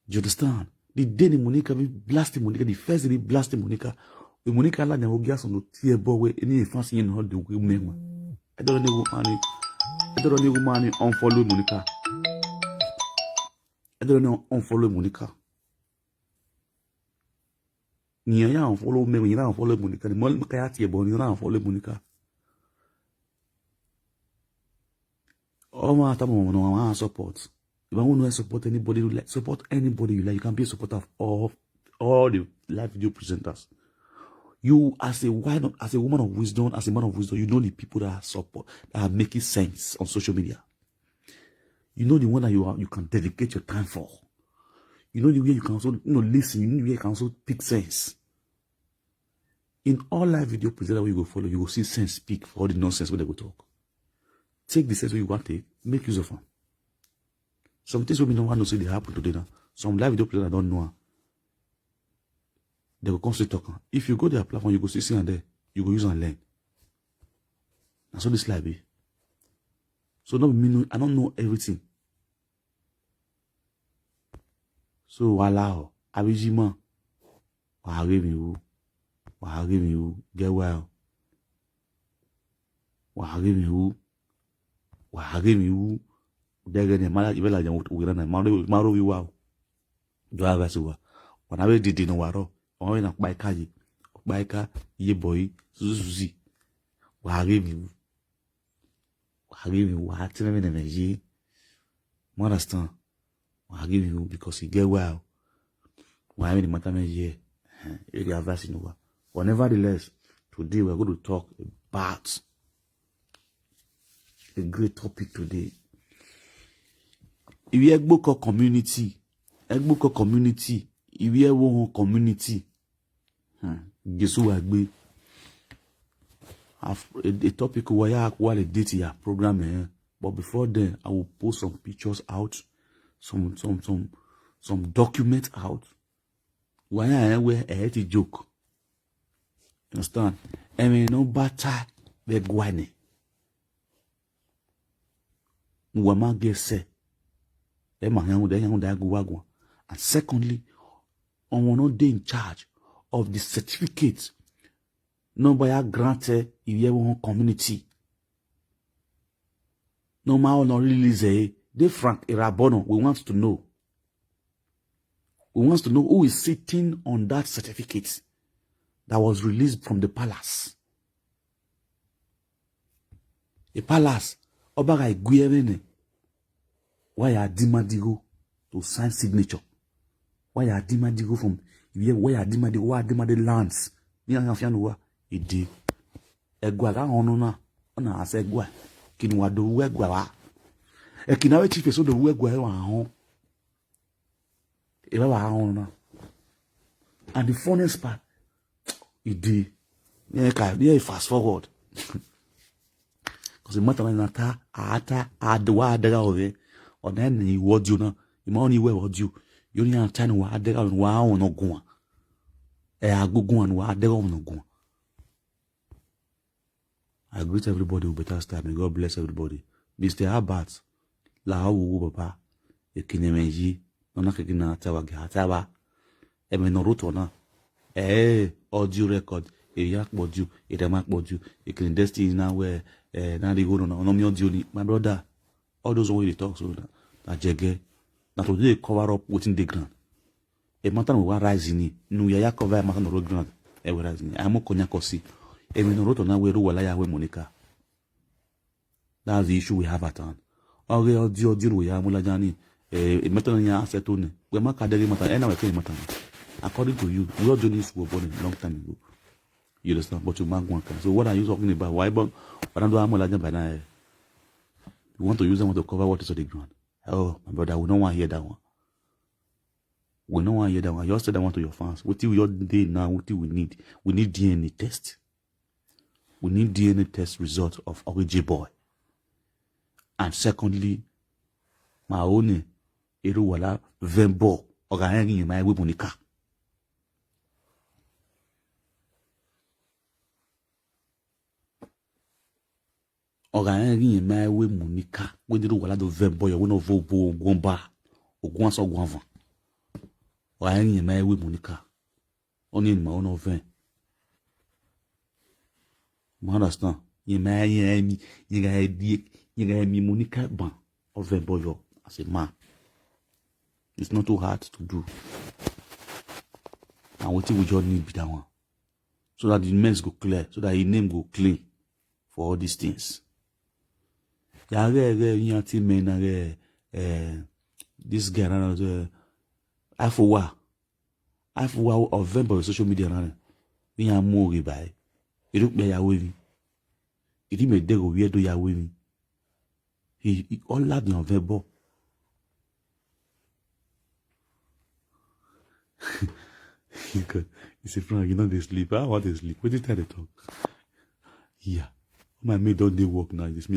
Do you understand? The day ni Monica be blast Monica, the first day be blast Monica. When Monica la nya ogia sọ no tie ẹbọ wẹ, eni e fans iran nọ de wẹ mẹ wan. Ẹ dọrọ ne woman ni, ẹ dọrọ ne woman ni unfollow Monica. Ẹ dọrọ ne unfollow Monica. Iran ya unfollow mẹ, iran unfollow Monica. Ni mo ka ya tie ẹbọ, iran unfollow Monica. Ọmwa tama ọmwa ne ọ ma support. If I want to support anybody you like, support anybody you like. You can be a supporter of all, all the live video presenters. You, as a why not, as a woman of wisdom, as a man of wisdom, you know the people that are support, that are making sense on social media. You know the one that you are, you can dedicate your time for. You know the way you can also, you know, listen. You know the way you can also pick sense. In all live video presenter wey you go follow, you go see sense speak for all the nonsense wey dem go talk. Take the sense wey you wan take, make use of am. Some things wey we no wan know say dey happen today now. Some live video presenter don know am. Dem go come still talk am. If you go their platform, you go still see am there. You go use am learn. Na so this life be. So no be me know, I don't know everything. So wa lahọ, avbe Iyima, wa ghe emwi ru, wa ghe emwi ru, get well. Wa ghe emwi ru, wa ghe emwi ru. Dẹghẹ ne ma, I vbe ladian vbe na, ma rre, ma rre ovbi uwa o. Do advice uwa. Wa na vbe dede ne uwa rrọọ, ọmwa vbe na kpaika ye, kpaika ye bọe, zuzuzi. Wa ghe emwi ru. Wa ghe emwi, wa te mwẹ vbe ne ẹmwẹ ye. You understand? Wa ghe emwi ru because e get well. Wa mwẹ ne I ma tama ye. Eh, e ghi advice ne uwa. But nevertheless, today we are going to talk about a great topic today. Ivbi Ẹgbokọ community, Ẹgbokọ community, Ivbi Ẹvbo Ohọn community. Hmm. Jesu wa gbe. I've, a, a topic wa ya, wa le date ya program eh. But before then, I will post some pictures out, some, some, some, some documents out. Wa ya eh, wẹ eh, it is joke. Understand? Ẹmwẹ ne ọ ba ta vbe ẹguae nẹ, ne uwa ma gie sẹ, ẹ ma hẹn rhunmwuda, ẹ hẹn rhunmwuda gu uwa guan. And secondly, ọmwa ne ọ dey in charge of the certificate ne ọ ba ya grant Ivbi Ẹvbo Ohọn community, ne ọ ma release ẹre, de Frank Irabọnọ, we want to know. We want to know who is sitting on that certificate that was released from the palace. The palace, ọba gha gu ẹmwẹ nẹ, wa ya dima digho to sign signature. Wa ya dima digho from, wa ya dima digho, wa dima the lands. Ni a fian uwa, ide. Ẹguae gha họn nọ na, ọ na gha sẹ ẹguae. Kini wa do ru ẹguae vba. Ẹkini avbe chief eso do ru ẹguae wa họn. Evba vba họn na. And the funniest part, ide, ne ka, ne fast forward. Because the matter na ta, a ta, a de, wa dẹgha ọvẹ. Ọ na ne I ru audio na, I ma ọni wẹ audio. Yo ni a ta ne wa dẹgha ọvẹ, wa họn nọ guan. Ẹ a gbe guan ne wa dẹgha ọvẹ nọ guan. I greet everybody with better style. May God bless everybody. Mister Albert, la wo wo baba. Ekene mwẹ yi. Nọ na keke na ta wa ga ta wa. Ẹmwẹ ne ọ rre otọ na. Eh, audio record. Eya kpọ audio, erha ma kpọ audio. Ekene Destiny na wẹ, eh, na rhie igho nọ na. Ọ nọ miẹn audio ni. My brother, all those one wey dey talk so na, na jẹgẹ. Na to dey cover up wetin dey ground. Emata ne wa rise ni, ne u ya ya cover emata ne ọ rre ground, ẹ wẹ rise ni. A mu ọkọ yan kọ si. Emwi ne ọ rre otọ na wẹ erha uwa la ya hu Monica. That's the issue we have at hand. Ọghe ọdiọdiọ ne uwa ya mu ladian ni, eh, emata ne iran settle nẹ. Wẹ ma ka dẹghe emata, ẹ na wẹ ke emata na. According to you, we all do this for born a long time ago. You understand? But you ma guan kan. So what are you talking about? Why, but, but I don't have more ladian by now, eh? You want to use that one to cover what is on the ground. Oh, my brother, we don't want to hear that one. We no wan hear that one. Just tell that one to your fans. Wetin we just dey now, wetin we need? We need D N A test. We need D N A test result of Ogeje boy. And secondly, ma ho ne erha uwa la vẹ ẹbọ, ọ gha rẹn ghi rẹn ma i wẹ Monica. Ọ gha rẹn ghi rẹn ma i wẹ Monica, wẹ ne erha uwa la do vẹ ẹbọ yọ, wẹ ne ọ vẹ obo oguan ba, oguan asọn oguan van. Ọ gha rẹn ghi rẹn ma i wẹ Monica. Ọnii ma ho ne ọ vẹn. You understand? Irẹn ma, irẹn gha miẹn, irẹn gha miẹn, irẹn gha miẹn Monica ban, ọ vẹ ẹbọ yọ as a man. It's not too hard to do. And wetin we just need be that one. So that the mess go clear, so that his name go clean for all these things. Ya ghẹ ghẹ iran team na ghẹ, eh, this guy na, eh, Afowa. Afowa ọ vẹ ẹbọ vbe social media na nẹ. Iran mu oghe ba ẹre. Erha okpia ya ru emwi. Erha imẹ dẹghe ovbi ẹre do ya ru emwi. He, he, ọ ladian vẹ ẹbọ. He said, "Frank, you no dey sleep. I want to sleep. Wetin time dey talk?" Yeah. My mate don dey work now. This